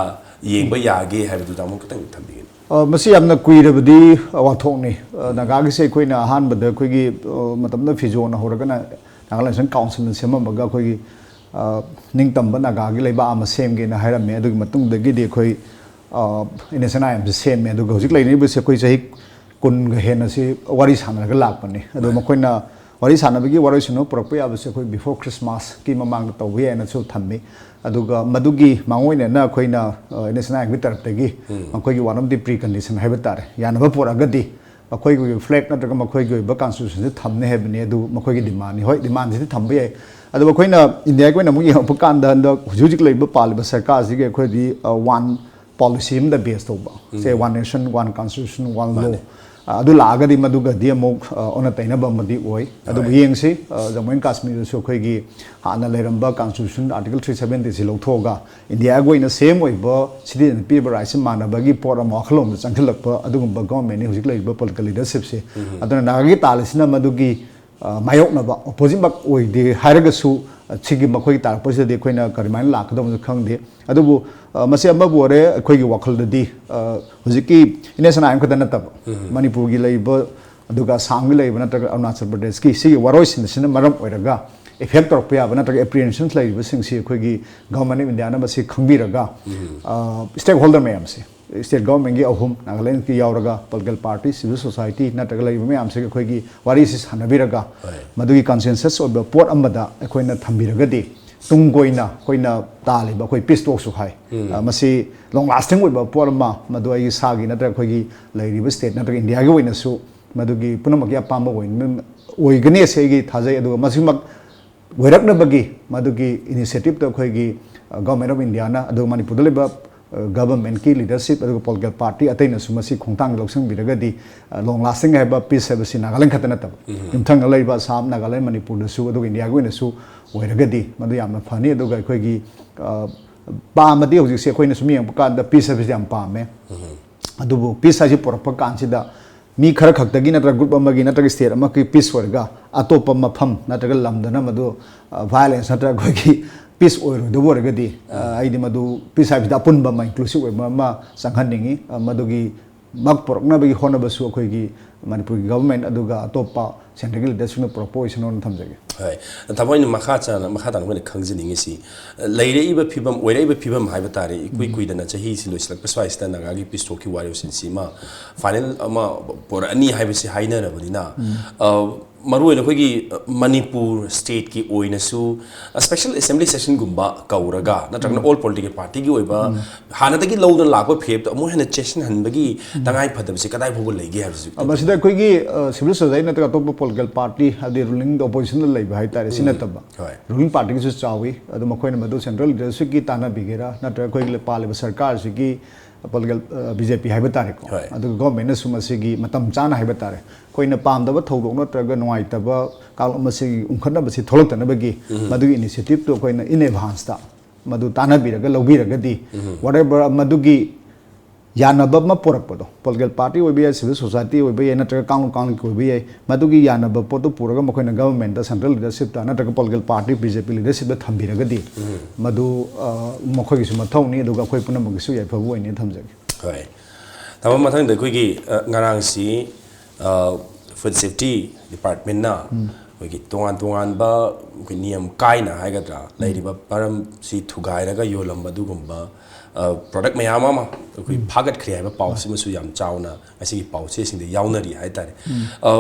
ꯌꯦꯡꯕ ꯌꯥꯒꯦ ꯍꯥꯏꯕꯗꯨ ꯇꯥꯃꯣ ꯈꯤꯇꯪ ꯊꯝꯕꯤꯒꯅꯤ꯫ ꯑ, ꯃꯁꯤ ꯌꯥꯝꯅ ꯀꯨꯏꯔꯕꯗꯤ ꯋꯥꯊꯣꯛꯅꯤ꯫ ꯑ, ꯅꯥꯒꯥꯒꯤꯁꯦ ꯑꯩꯈꯣꯏꯅ ꯑꯍꯥꯟꯕꯗ ꯑꯩꯈꯣꯏꯒꯤ, ꯑ, ꯃꯇꯝꯗ ꯐꯤꯖꯣꯅ ꯍꯧꯔꯒꯅ ꯅꯥꯒꯥ ꯂꯥꯏꯁꯣꯟ ꯀꯥꯎꯟꯁꯤꯜꯅ ꯁꯦꯝꯃꯝꯃꯒ ꯑꯩꯈꯣꯏꯒꯤ, ꯑ, ꯅꯤꯡꯇꯝꯕ ꯅꯥꯒꯥꯒꯤ ꯂꯩꯕꯥꯛ ꯑꯃ ꯁꯦꯝꯒꯦꯅ ꯍꯥꯏꯔꯝꯃꯦ꯫ ꯑꯗꯨꯒꯤ ꯃꯇꯨꯡꯗꯒꯤꯗꯤ ꯑꯩꯈꯣꯏ, ꯑ, ꯑꯦꯟ ꯑꯦꯁ ꯑꯦꯟ ꯑꯥꯏ ꯑꯦꯝꯁꯦ ꯁꯦꯝꯃꯦ꯫ ꯑꯗꯨꯒ ꯍꯧꯖꯤꯛ ꯂꯩꯅꯔꯤꯕꯁꯦ ꯑꯩꯈꯣꯏ ꯆꯍꯤ ꯀꯨꯟꯒ ꯍꯦꯟꯅ ꯁꯤ ꯋꯥꯔꯤ ꯁꯥꯟꯅꯔꯒ ꯂꯥꯛꯄꯅꯤ꯫ ꯑꯗꯣ ꯃꯈꯣꯏꯅ ꯋꯥꯔꯤ ꯁꯥꯟꯅꯕꯒꯤ ꯋꯥꯔꯣꯏꯁꯤꯟ ꯑꯃ ꯄꯨꯔꯛꯄ ꯌꯥꯕꯁꯦ ꯑꯩꯈꯣꯏ before Christmasꯀꯤ ꯃꯃꯥꯡꯗ ꯇꯧꯕ ꯌꯥꯏꯅꯁꯨ ꯊꯝꯃꯤ꯫ ꯑꯗꯨꯒ ꯃꯗꯨꯒꯤ ꯃꯥꯡꯑꯣꯏꯅꯅ ꯑꯩꯈꯣꯏꯅ, ꯑ, ꯑꯦꯟ ꯑꯦꯁ ꯑꯦꯟ ꯑꯥꯏ ꯑꯦꯝꯒꯤ ꯇꯔꯞꯇꯒꯤ ꯃꯈꯣꯏꯒꯤ one of the precondition ꯍꯥꯏꯕ ꯇꯥꯔꯦ, ꯌꯥꯅꯕ ꯄꯨꯔꯛꯑꯒꯗꯤ ꯃꯈꯣꯏꯒꯤ ꯑꯣꯏꯕ ꯐ꯭ꯂꯦꯒ ꯅꯠꯇ꯭ꯔꯒ ꯃꯈꯣꯏꯒꯤ ꯑꯣꯏꯕ ꯀꯣꯟꯁꯇꯤꯇ꯭ꯌꯨꯁꯟꯁꯦ ꯊꯝꯅꯤ ꯍꯥꯏꯕꯅꯤ꯫ ꯑꯗꯨ ꯃꯈꯣꯏꯒꯤ ꯗꯤꯃꯥꯟꯅꯤ꯫ ꯍꯣꯏ, ꯗꯤꯃꯥꯟꯁꯤꯗꯤ ꯊꯝꯕ ꯌꯥꯏ꯫ ꯑꯗꯣ ꯑꯩꯈꯣꯏꯅ ꯏꯟꯗꯤꯌꯥꯒꯤ ꯑꯣꯏꯅ ꯑꯃꯨꯛ ꯌꯦꯡꯉꯛꯄ ꯀꯥꯟꯗ ꯍꯟꯗꯛ ꯍꯧꯖꯤꯛ ꯍꯧꯖꯤꯛ ꯂꯩꯔꯤꯕ ꯄꯥꯜꯂꯤꯕ ꯁꯔꯀꯥꯔꯁꯤꯒꯤ ꯑꯩꯈꯣꯏꯗꯤ, ꯑ, ꯋꯥꯟ ꯄꯣꯂꯤꯁꯤ ꯑꯃꯗ ꯕꯦꯁ ꯇꯧꯕ, ꯁꯦ, one nation, one constitution, one law. ꯃꯥꯅꯦ꯫ ꯑ, ꯑꯗꯨ ꯂꯥꯛꯑꯒꯗꯤ ꯃꯗꯨꯒꯗꯤ ꯑꯃꯨꯛ, ꯑ, ꯑꯣꯟꯅ ꯇꯩꯅꯕ ꯑꯃꯗꯤ ꯑꯣꯏ꯫ ꯑꯗꯨꯕꯨ ꯍꯣꯏ꯫ ꯌꯦꯡꯁꯤ, ꯑ, ꯖꯝꯃꯨ ꯑꯦꯟ ꯀꯥꯁꯃꯤꯔꯗꯁꯨ ꯑꯩꯈꯣꯏꯒꯤ ꯍꯥꯟꯅ ꯂꯩꯔꯝꯕ ꯀꯣꯟꯁꯇꯤꯇ꯭ꯌꯨꯁꯟ ꯑꯥꯔꯇꯤꯀꯜ ꯊ꯭ꯔꯤ ꯁꯕꯦꯟꯇꯤꯁꯤ ꯂꯧꯊꯣꯛꯑꯒ ꯏꯟꯗꯤꯌꯥꯒꯤ ꯑꯣꯏꯅ ꯁꯦꯝ ꯑꯣꯏꯕ ꯁꯤꯇꯤꯖꯟ ꯄꯤꯕ ꯔꯥꯏꯠꯁꯤ ꯃꯥꯟꯅꯕꯒꯤ ꯄꯣꯠ ꯑꯃ ꯋꯥꯈꯜꯂꯣꯟꯗ ꯆꯪꯁꯤꯜꯂꯛꯄ ꯑꯗꯨꯒꯨꯝꯕ ꯒꯣꯔꯃꯦꯟꯅꯤ ꯍꯧꯖꯤꯛ ꯂꯩꯔꯤꯕ ꯄꯣꯂꯤꯇꯤꯀꯦꯜ ꯂꯤꯗꯔꯁꯤꯞꯁꯦ꯫ ꯑꯗꯨꯅ ꯅꯥꯒꯥꯒꯤ ꯇꯥꯜꯂꯤꯁꯤꯅ ꯃꯗꯨꯒꯤ, ꯑ, ꯃꯥꯌꯣꯛꯅꯕ, ꯑꯣꯄꯣꯖꯤꯠꯃꯛ ꯑꯣꯏꯗꯦ ꯍꯥꯏꯔꯒꯁꯨ, ꯑ, ꯁꯤꯒꯤ ꯃꯈꯣꯏꯒꯤ ꯇꯥꯔꯛꯄꯁꯤꯗꯗꯤ ꯑꯩꯈꯣꯏꯅ ꯀꯔꯝꯍꯥꯏꯅ ꯂꯥꯛꯀꯗꯕꯅꯣ ꯈꯪꯗꯦ꯫ ꯑꯗꯨꯕꯨ, ꯑ, ꯃꯁꯤ ꯑꯃꯕꯨ ꯑꯣꯏꯔꯦ, ꯑꯩꯈꯣꯏꯒꯤ ꯋꯥꯈꯜꯗꯗꯤ, ꯑ, ꯍꯧꯖꯤꯛꯀꯤ ꯏꯟꯗꯤꯌꯥ ꯁꯅꯥ ꯈꯛꯇ ꯅꯠꯇꯕ, ꯃꯅꯤꯄꯨꯔꯒꯤ ꯂꯩꯔꯤꯕ, ꯑꯗꯨꯒ ꯑꯁꯥꯝꯒꯤ ꯂꯩꯔꯤꯕ ꯅꯠꯇ꯭ꯔꯒ ꯑꯔꯨꯅꯥꯆꯜ ꯄ꯭ꯔꯗꯦꯁꯀꯤ ꯁꯤꯒꯤ ꯋꯥꯔꯣꯏꯁꯤꯟꯁꯤꯅ ꯃꯔꯝ ꯑꯣꯏꯔꯒ ꯏꯐꯦꯛ ꯇꯧꯔꯛꯄ ꯌꯥꯕ ꯅꯠꯇ꯭ꯔꯒ ꯑꯦꯄ꯭ꯔꯤꯍꯦꯟꯁꯟꯁ ꯂꯩꯔꯤꯕꯁꯤꯡꯁꯤ ꯑꯩꯈꯣꯏꯒꯤ ꯒꯚꯔꯟꯃꯦꯟ ꯑꯣꯐ ꯏꯟꯗꯤꯌꯥꯅ ꯃꯁꯤ ꯈꯪꯕꯤꯔꯒ, ꯎꯝ꯫ ꯑ, ꯁ꯭ꯇꯦꯛ ꯍꯣꯜꯗꯔ ꯃꯌꯥꯝꯁꯦ, ꯁ꯭ꯇꯦꯠ ꯒꯚꯔꯟꯃꯦꯟꯒꯤ ꯑꯍꯨꯝ, ꯅꯥꯒꯥꯂꯦꯟꯒꯤ ꯌꯥꯎꯔꯒ, ꯄꯣꯂꯤꯇꯤꯀꯦꯜ ꯄꯥꯔꯇꯤ, ꯁꯤꯚꯤꯜ ꯁꯣꯁꯥꯏꯇꯤ ꯅꯠꯇ꯭ꯔꯒ ꯂꯩꯔꯤꯕ ꯃꯌꯥꯝꯁꯤꯒ ꯑꯩꯈꯣꯏꯒꯤ ꯋꯥꯔꯤꯁꯤ ꯁꯥꯟꯅꯕꯤꯔꯒ, ꯍꯣꯏ꯫ ꯃꯗꯨꯒꯤ ꯀꯟꯁꯦꯟꯁꯁ ꯑꯣꯏꯕ ꯄꯣꯠ ꯑꯃꯗ ꯑꯩꯈꯣꯏꯅ ꯊꯝꯕꯤꯔꯒꯗꯤ, ꯇꯨꯡ ꯀꯣꯏꯅ ꯑꯩꯈꯣꯏꯅ ꯇꯥꯜꯂꯤꯕ ꯑꯩꯈꯣꯏ ꯄꯤꯁ ꯇꯣꯛꯁꯨ ꯍꯥꯏ, ꯎꯝ꯫ ꯑ, ꯃꯁꯤ ꯂꯣꯡ ꯂꯥꯁꯇꯤꯡ ꯑꯣꯏꯕ ꯄꯣꯠ ꯑꯃ, ꯃꯗꯨ ꯑꯩꯒꯤ ꯏꯁꯥꯒꯤ ꯅꯠꯇ꯭ꯔꯒ ꯑꯩꯈꯣꯏꯒꯤ ꯂꯩꯔꯤꯕ ꯁ꯭ꯇꯦꯠ ꯅꯠꯇ꯭ꯔꯒ ꯏꯟꯗꯤꯌꯥꯒꯤ ꯑꯣꯏꯅꯁꯨ ꯃꯗꯨꯒꯤ ꯄꯨꯝꯅꯃꯛꯀꯤ ꯑꯄꯥꯝꯕ ꯑꯣꯏꯅ, ꯑꯣꯏꯒꯅꯤ ꯑꯁꯤ ꯑꯩꯒꯤ ꯊꯥꯖꯩ꯫ ꯑꯗꯨꯒ ꯃꯁꯤꯃꯛ ꯑꯣꯏꯔꯛꯅꯕꯒꯤ ꯃꯗꯨꯒꯤ ꯏꯅꯤꯁꯤꯌꯦꯇꯤꯞꯇ ꯑꯩꯈꯣꯏꯒꯤ, ꯑ, ꯒꯚꯔꯟꯃꯦꯟ ꯑꯣꯐ ꯏꯟꯗꯤꯌꯥꯅ, ꯑꯗꯨꯒ ꯃꯅꯤꯄꯨꯔꯗ ꯂꯩꯕ ꯒꯚꯔꯟꯃꯦꯟꯠꯀꯤ ꯂꯤꯗꯔꯁꯤꯞ ꯑꯗꯨꯒ ꯄꯣꯂꯤꯇꯤꯀꯦꯜ ꯄꯥꯔꯇꯤ ꯑꯇꯩꯅꯁꯨ ꯃꯁꯤ ꯈꯣꯡꯊꯥꯡ ꯂꯧꯁꯤꯟꯕꯤꯔꯒꯗꯤ ꯂꯣꯡ ꯂꯥꯁꯇꯤꯡ ꯍꯥꯏꯕ ꯄꯤꯁ ꯍꯥꯏꯕꯁꯤ ꯅꯥꯒꯥꯂꯦꯟ ꯈꯛꯇ ꯅꯠꯇꯕ, ꯌꯨꯝꯊꯪꯅ ꯂꯩꯔꯤꯕ ꯑꯁꯥꯝ, ꯅꯥꯒꯥꯂꯦꯟ, ꯃꯅꯤꯄꯨꯔꯗꯁꯨ, ꯑꯗꯨꯒ ꯏꯟꯗꯤꯌꯥꯒꯤ ꯑꯣꯏꯅꯁꯨ ꯑꯣꯏꯔꯒꯗꯤ ꯃꯗꯨ ꯌꯥꯝꯅ ꯐꯅꯤ꯫ ꯑꯗꯨꯒ ꯑꯩꯈꯣꯏꯒꯤ ꯄꯥꯝꯃꯗꯤ ꯍꯧꯖꯤꯛꯁꯦ ꯑꯩꯈꯣꯏꯅ ꯁꯨꯝ ꯌꯦꯡꯕ ꯀꯥꯟꯗ ꯄꯤꯁ ꯍꯥꯏꯕꯁꯤ ꯌꯥꯝ ꯄꯥꯝꯃꯦ꯫ ꯑꯗꯨꯕꯨ ꯄꯤꯁ ꯍꯥꯏꯁꯤ ꯄꯨꯔꯛꯄ ꯀꯥꯟꯁꯤꯗ ꯃꯤ ꯈꯔ ꯈꯛꯇꯒꯤ ꯅꯠꯇ꯭ꯔꯒ ꯒ꯭ꯔꯨꯞ ꯑꯃꯒꯤ ꯅꯠꯇ꯭ꯔꯒ ꯁ꯭ꯇꯦꯠ ꯑꯃꯒꯤ ꯄꯤꯁ ꯑꯣꯏꯔꯒ ꯑꯇꯣꯞꯄ ꯃꯐꯝ ꯅꯠꯇ꯭ꯔꯒ ꯂꯝꯗꯅ ꯃꯗꯨ ꯚꯥꯏꯑꯣꯂꯦꯟꯁ ꯅꯠꯇ꯭ꯔꯒ ꯑꯩꯈꯣꯏꯒꯤ ꯄꯤꯁ ꯑꯣꯏꯔꯣꯏꯗꯕ ꯑꯣꯏꯔꯒꯗꯤ, ꯑ, ꯑꯩꯗꯤ ꯃꯗꯨ ꯄꯤꯁ ꯍꯥꯏꯕꯁꯤꯗ ꯑꯄꯨꯟꯕ ꯑꯃ, ꯏꯟꯀ꯭ꯂꯨꯁꯤꯞ ꯑꯣꯏꯕ ꯑꯃ ꯆꯪꯍꯟꯅꯤꯡꯉꯤ꯫ ꯑ, ꯃꯗꯨꯒꯤ ꯃꯛ ꯄꯨꯔꯛꯅꯕꯒꯤ ꯍꯣꯠꯅꯕꯁꯨ ꯑꯩꯈꯣꯏꯒꯤ ꯃꯅꯤꯄꯨꯔꯒꯤ ꯒꯚꯔꯟꯃꯦꯟꯠ ꯑꯗꯨꯒ ꯑꯇꯣꯞꯄ ꯁꯦꯟꯇ꯭ꯔꯦꯜꯒꯤ ꯂꯤꯗꯔꯁꯤꯡꯅ ꯄꯨꯔꯛꯄ ꯑꯣꯏꯁꯅꯣꯅ ꯊꯝꯖꯒꯦ꯫ ꯍꯣꯏ, ꯊꯕꯛ ꯑꯣꯏꯅ ꯃꯈꯥ ꯆꯥꯅ, ꯃꯈꯥ ꯇꯥꯅ ꯑꯩꯈꯣꯏꯅ ꯈꯪꯖꯅꯤꯡꯉꯤꯁꯤ, ꯂꯩꯔꯛꯏꯕ ꯐꯤꯕꯝ, ꯑꯣꯏꯔꯛꯏꯕ ꯐꯤꯕꯝ ꯍꯥꯏꯕ ꯇꯥꯔꯦ, ꯏꯀꯨꯏ ꯀꯨꯏꯗꯅ ꯆꯍꯤꯁꯤ ꯂꯣꯏꯁꯤꯜꯂꯛꯄ ꯁ꯭ꯋꯥꯏꯁꯤꯗ ꯅꯥꯒꯥꯒꯤ ꯄꯤꯁ ꯇꯣꯛꯀꯤ ꯋꯥꯔꯣꯏꯁꯤꯟꯁꯤ ꯑꯃ ꯐꯥꯏꯅꯦꯜ ꯑꯃ ꯄꯨꯔꯛꯑꯅꯤ ꯍꯥꯏꯕꯁꯤ ꯍꯥꯏꯅꯔꯕꯅꯤꯅ, ꯑ, ꯃꯔꯨꯑꯣꯏꯅ ꯑꯩꯈꯣꯏꯒꯤ, ꯑ, ꯃꯅꯤꯄꯨꯔ ꯁ꯭ꯇꯦꯠꯀꯤ ꯑꯣꯏꯅꯁꯨ, ꯑ, ꯁ꯭ꯄꯦꯁꯦꯜ ꯑꯦꯁꯦꯝꯕ꯭ꯂꯤ ꯁꯦꯁꯟꯒꯨꯝꯕ ꯀꯧꯔꯒ, ꯅꯠꯇ꯭ꯔꯒꯅ ꯑꯣꯜ ꯄꯣꯂꯤꯇꯤꯀꯦꯜ ꯄꯥꯔꯇꯤꯒꯤ ꯑꯣꯏꯕ ꯍꯥꯟꯅꯗꯒꯤ ꯂꯧꯗꯨꯅ ꯂꯥꯛꯄ ꯐꯤꯔꯦꯞꯇꯣ ꯑꯃꯨꯛ ꯍꯦꯟꯅ ꯆꯦꯠꯁꯤꯟꯍꯟꯕꯒꯤ ꯇꯉꯥꯏ ꯐꯗꯕꯁꯤ ꯀꯗꯥꯏ ꯐꯥꯎꯕ ꯂꯩꯒꯦ ꯍꯥꯏꯕꯁꯤ? ꯑ, ꯃꯁꯤꯗ ꯑꯩꯈꯣꯏꯒꯤ, ꯑ, ꯁꯤꯚꯤꯜ ꯁꯣꯁꯥꯏꯇꯤ ꯅꯠꯇ꯭ꯔꯒ ꯑꯇꯣꯞꯄ ꯄꯣꯂꯤꯇꯤꯀꯦꯜ ꯄꯥꯔꯇꯤ, ꯍꯥꯏꯕꯗꯤ ꯔꯨꯂꯤꯡ ꯑꯣꯄꯣꯖꯤꯁꯟꯗ ꯂꯩꯕ ꯍꯥꯏꯇꯥꯔꯦ, ꯁꯤ ꯅꯠꯇꯕ, ꯍꯣꯏ, ꯔꯨꯂꯤꯡ ꯄꯥꯔꯇꯤꯒꯤꯁꯨ ꯆꯥꯎꯏ꯫ ꯑꯗꯨ ꯃꯈꯣꯏꯅ ꯃꯗꯨ ꯁꯦꯟꯇ꯭ꯔꯦꯜ ꯂꯤꯗꯔꯁꯤꯞꯀꯤ ꯇꯥꯟꯅꯕꯤꯒꯦꯔꯥ, ꯅꯠꯇ꯭ꯔꯒ ꯑꯩꯈꯣꯏꯒꯤ ꯄꯥꯜꯂꯤꯕ ꯁꯔꯀꯥꯔꯁꯤꯒꯤ ꯄꯣꯂꯤꯇꯤꯀꯦꯜ, ꯑ, ꯕꯤ ꯖꯦ ꯄꯤ ꯍꯥꯏꯕ ꯇꯥꯔꯦꯀꯣ, ꯍꯣꯏ, ꯑꯗꯨꯒ ꯒꯣꯔꯃꯦꯟꯅꯁꯨ ꯃꯁꯤꯒꯤ ꯃꯇꯝ ꯆꯥꯅ ꯍꯥꯏꯕ ꯇꯥꯔꯦ, ꯑꯩꯈꯣꯏꯅ ꯄꯥꯝꯗꯕ ꯊꯧꯗꯣꯛ ꯅꯠꯇ꯭ꯔꯒ ꯅꯨꯡꯉꯥꯏꯇꯕ ꯀꯥꯡꯂꯨꯞ ꯑꯃꯁꯤꯒꯤ ꯎꯪꯈꯠꯅꯕꯁꯤ ꯊꯣꯛꯂꯛꯇꯅꯕꯒꯤ ꯃꯗꯨꯒꯤ ꯏꯅꯤꯁꯤꯌꯦꯇꯤꯞꯇꯨ ꯑꯩꯈꯣꯏꯅ in advance ꯇ ꯃꯗꯨ ꯇꯥꯟꯅꯕꯤꯔꯒ ꯂꯧꯕꯤꯔꯒꯗꯤ, whatever ꯃꯗꯨꯒꯤ ꯌꯥꯅꯕ ꯑꯃ ꯄꯨꯔꯛꯄꯗꯣ, ꯄꯣꯂꯤꯇꯤꯀꯦꯜ ꯄꯥꯔꯇꯤ ꯑꯣꯏꯕ ꯌꯥꯏ, ꯁꯤꯚꯤꯜ ꯁꯣꯁꯥꯏꯇꯤ ꯑꯣꯏꯕ ꯌꯥꯏ, ꯅꯠꯇ꯭ꯔꯒ ꯀꯥꯡꯂꯨꯞ ꯀꯥꯡꯂꯨꯞꯀꯤ ꯑꯣꯏꯕ ꯌꯥꯏ, ꯃꯗꯨꯒꯤ ꯌꯥꯅꯕ ꯄꯣꯠꯇꯨ ꯄꯨꯔꯒ ꯃꯈꯣꯏꯅ ꯒꯚꯔꯟꯃꯦꯟꯠꯇ, ꯁꯦꯟꯇ꯭ꯔꯦꯜ ꯂꯤꯗꯔꯁꯤꯞꯇ ꯅꯠꯇ꯭ꯔꯒ ꯄꯣꯂꯤꯇꯤꯀꯦꯜ ꯄꯥꯔꯇꯤ ꯕꯤ ꯖꯦ ꯄꯤ ꯂꯤꯗꯔꯁꯤꯞꯇ ꯊꯝꯕꯤꯔꯒꯗꯤ, ꯃꯗꯨ, ꯑ, ꯃꯈꯣꯏꯒꯤꯁꯨ ꯃꯊꯧꯅꯤ, ꯑꯗꯨꯒ ꯑꯩꯈꯣꯏ ꯄꯨꯝꯅꯃꯛꯀꯤꯁꯨ ꯌꯥꯏꯐꯕ ꯑꯣꯏꯅꯤ ꯊꯝꯖꯒꯦ꯫ ꯍꯣꯏ꯫ ꯇꯥꯃꯣ, ꯃꯊꯪꯗ ꯑꯩꯈꯣꯏꯒꯤ, ꯑ, ꯉꯔꯥꯡꯁꯤ, ꯑ, ꯐꯨꯗ ꯁꯦꯐꯇꯤ ꯗꯤꯄꯥꯔꯠꯃꯦꯟꯅ ꯑꯩꯈꯣꯏꯒꯤ ꯇꯣꯉꯥꯟ ꯇꯣꯉꯥꯟꯕ ꯑꯩꯈꯣꯏ ꯅꯤꯌꯝ ꯀꯥꯏꯅ ꯍꯥꯏꯒꯗ꯭ꯔꯥ, ꯂꯩꯔꯤꯕ ꯄꯔꯝꯁꯤ ꯊꯨꯒꯥꯏꯔꯒ ꯌꯣꯜꯂꯝꯕ ꯑꯗꯨꯒꯨꯝꯕ, ꯑ, ꯄ꯭ꯔꯗꯛ ꯃꯌꯥꯝ ꯑꯃ ꯑꯩꯈꯣꯏ ꯐꯥꯒꯠꯈ꯭ꯔꯦ ꯍꯥꯏꯕ ꯄꯥꯎꯁꯤꯃꯁꯨ ꯌꯥꯝ ꯆꯥꯎꯅ ꯉꯁꯤꯒꯤ ꯄꯥꯎꯆꯦꯁꯤꯡꯗ ꯌꯥꯎꯅꯔꯤ ꯍꯥꯏꯇꯥꯔꯦ꯫ ꯑ,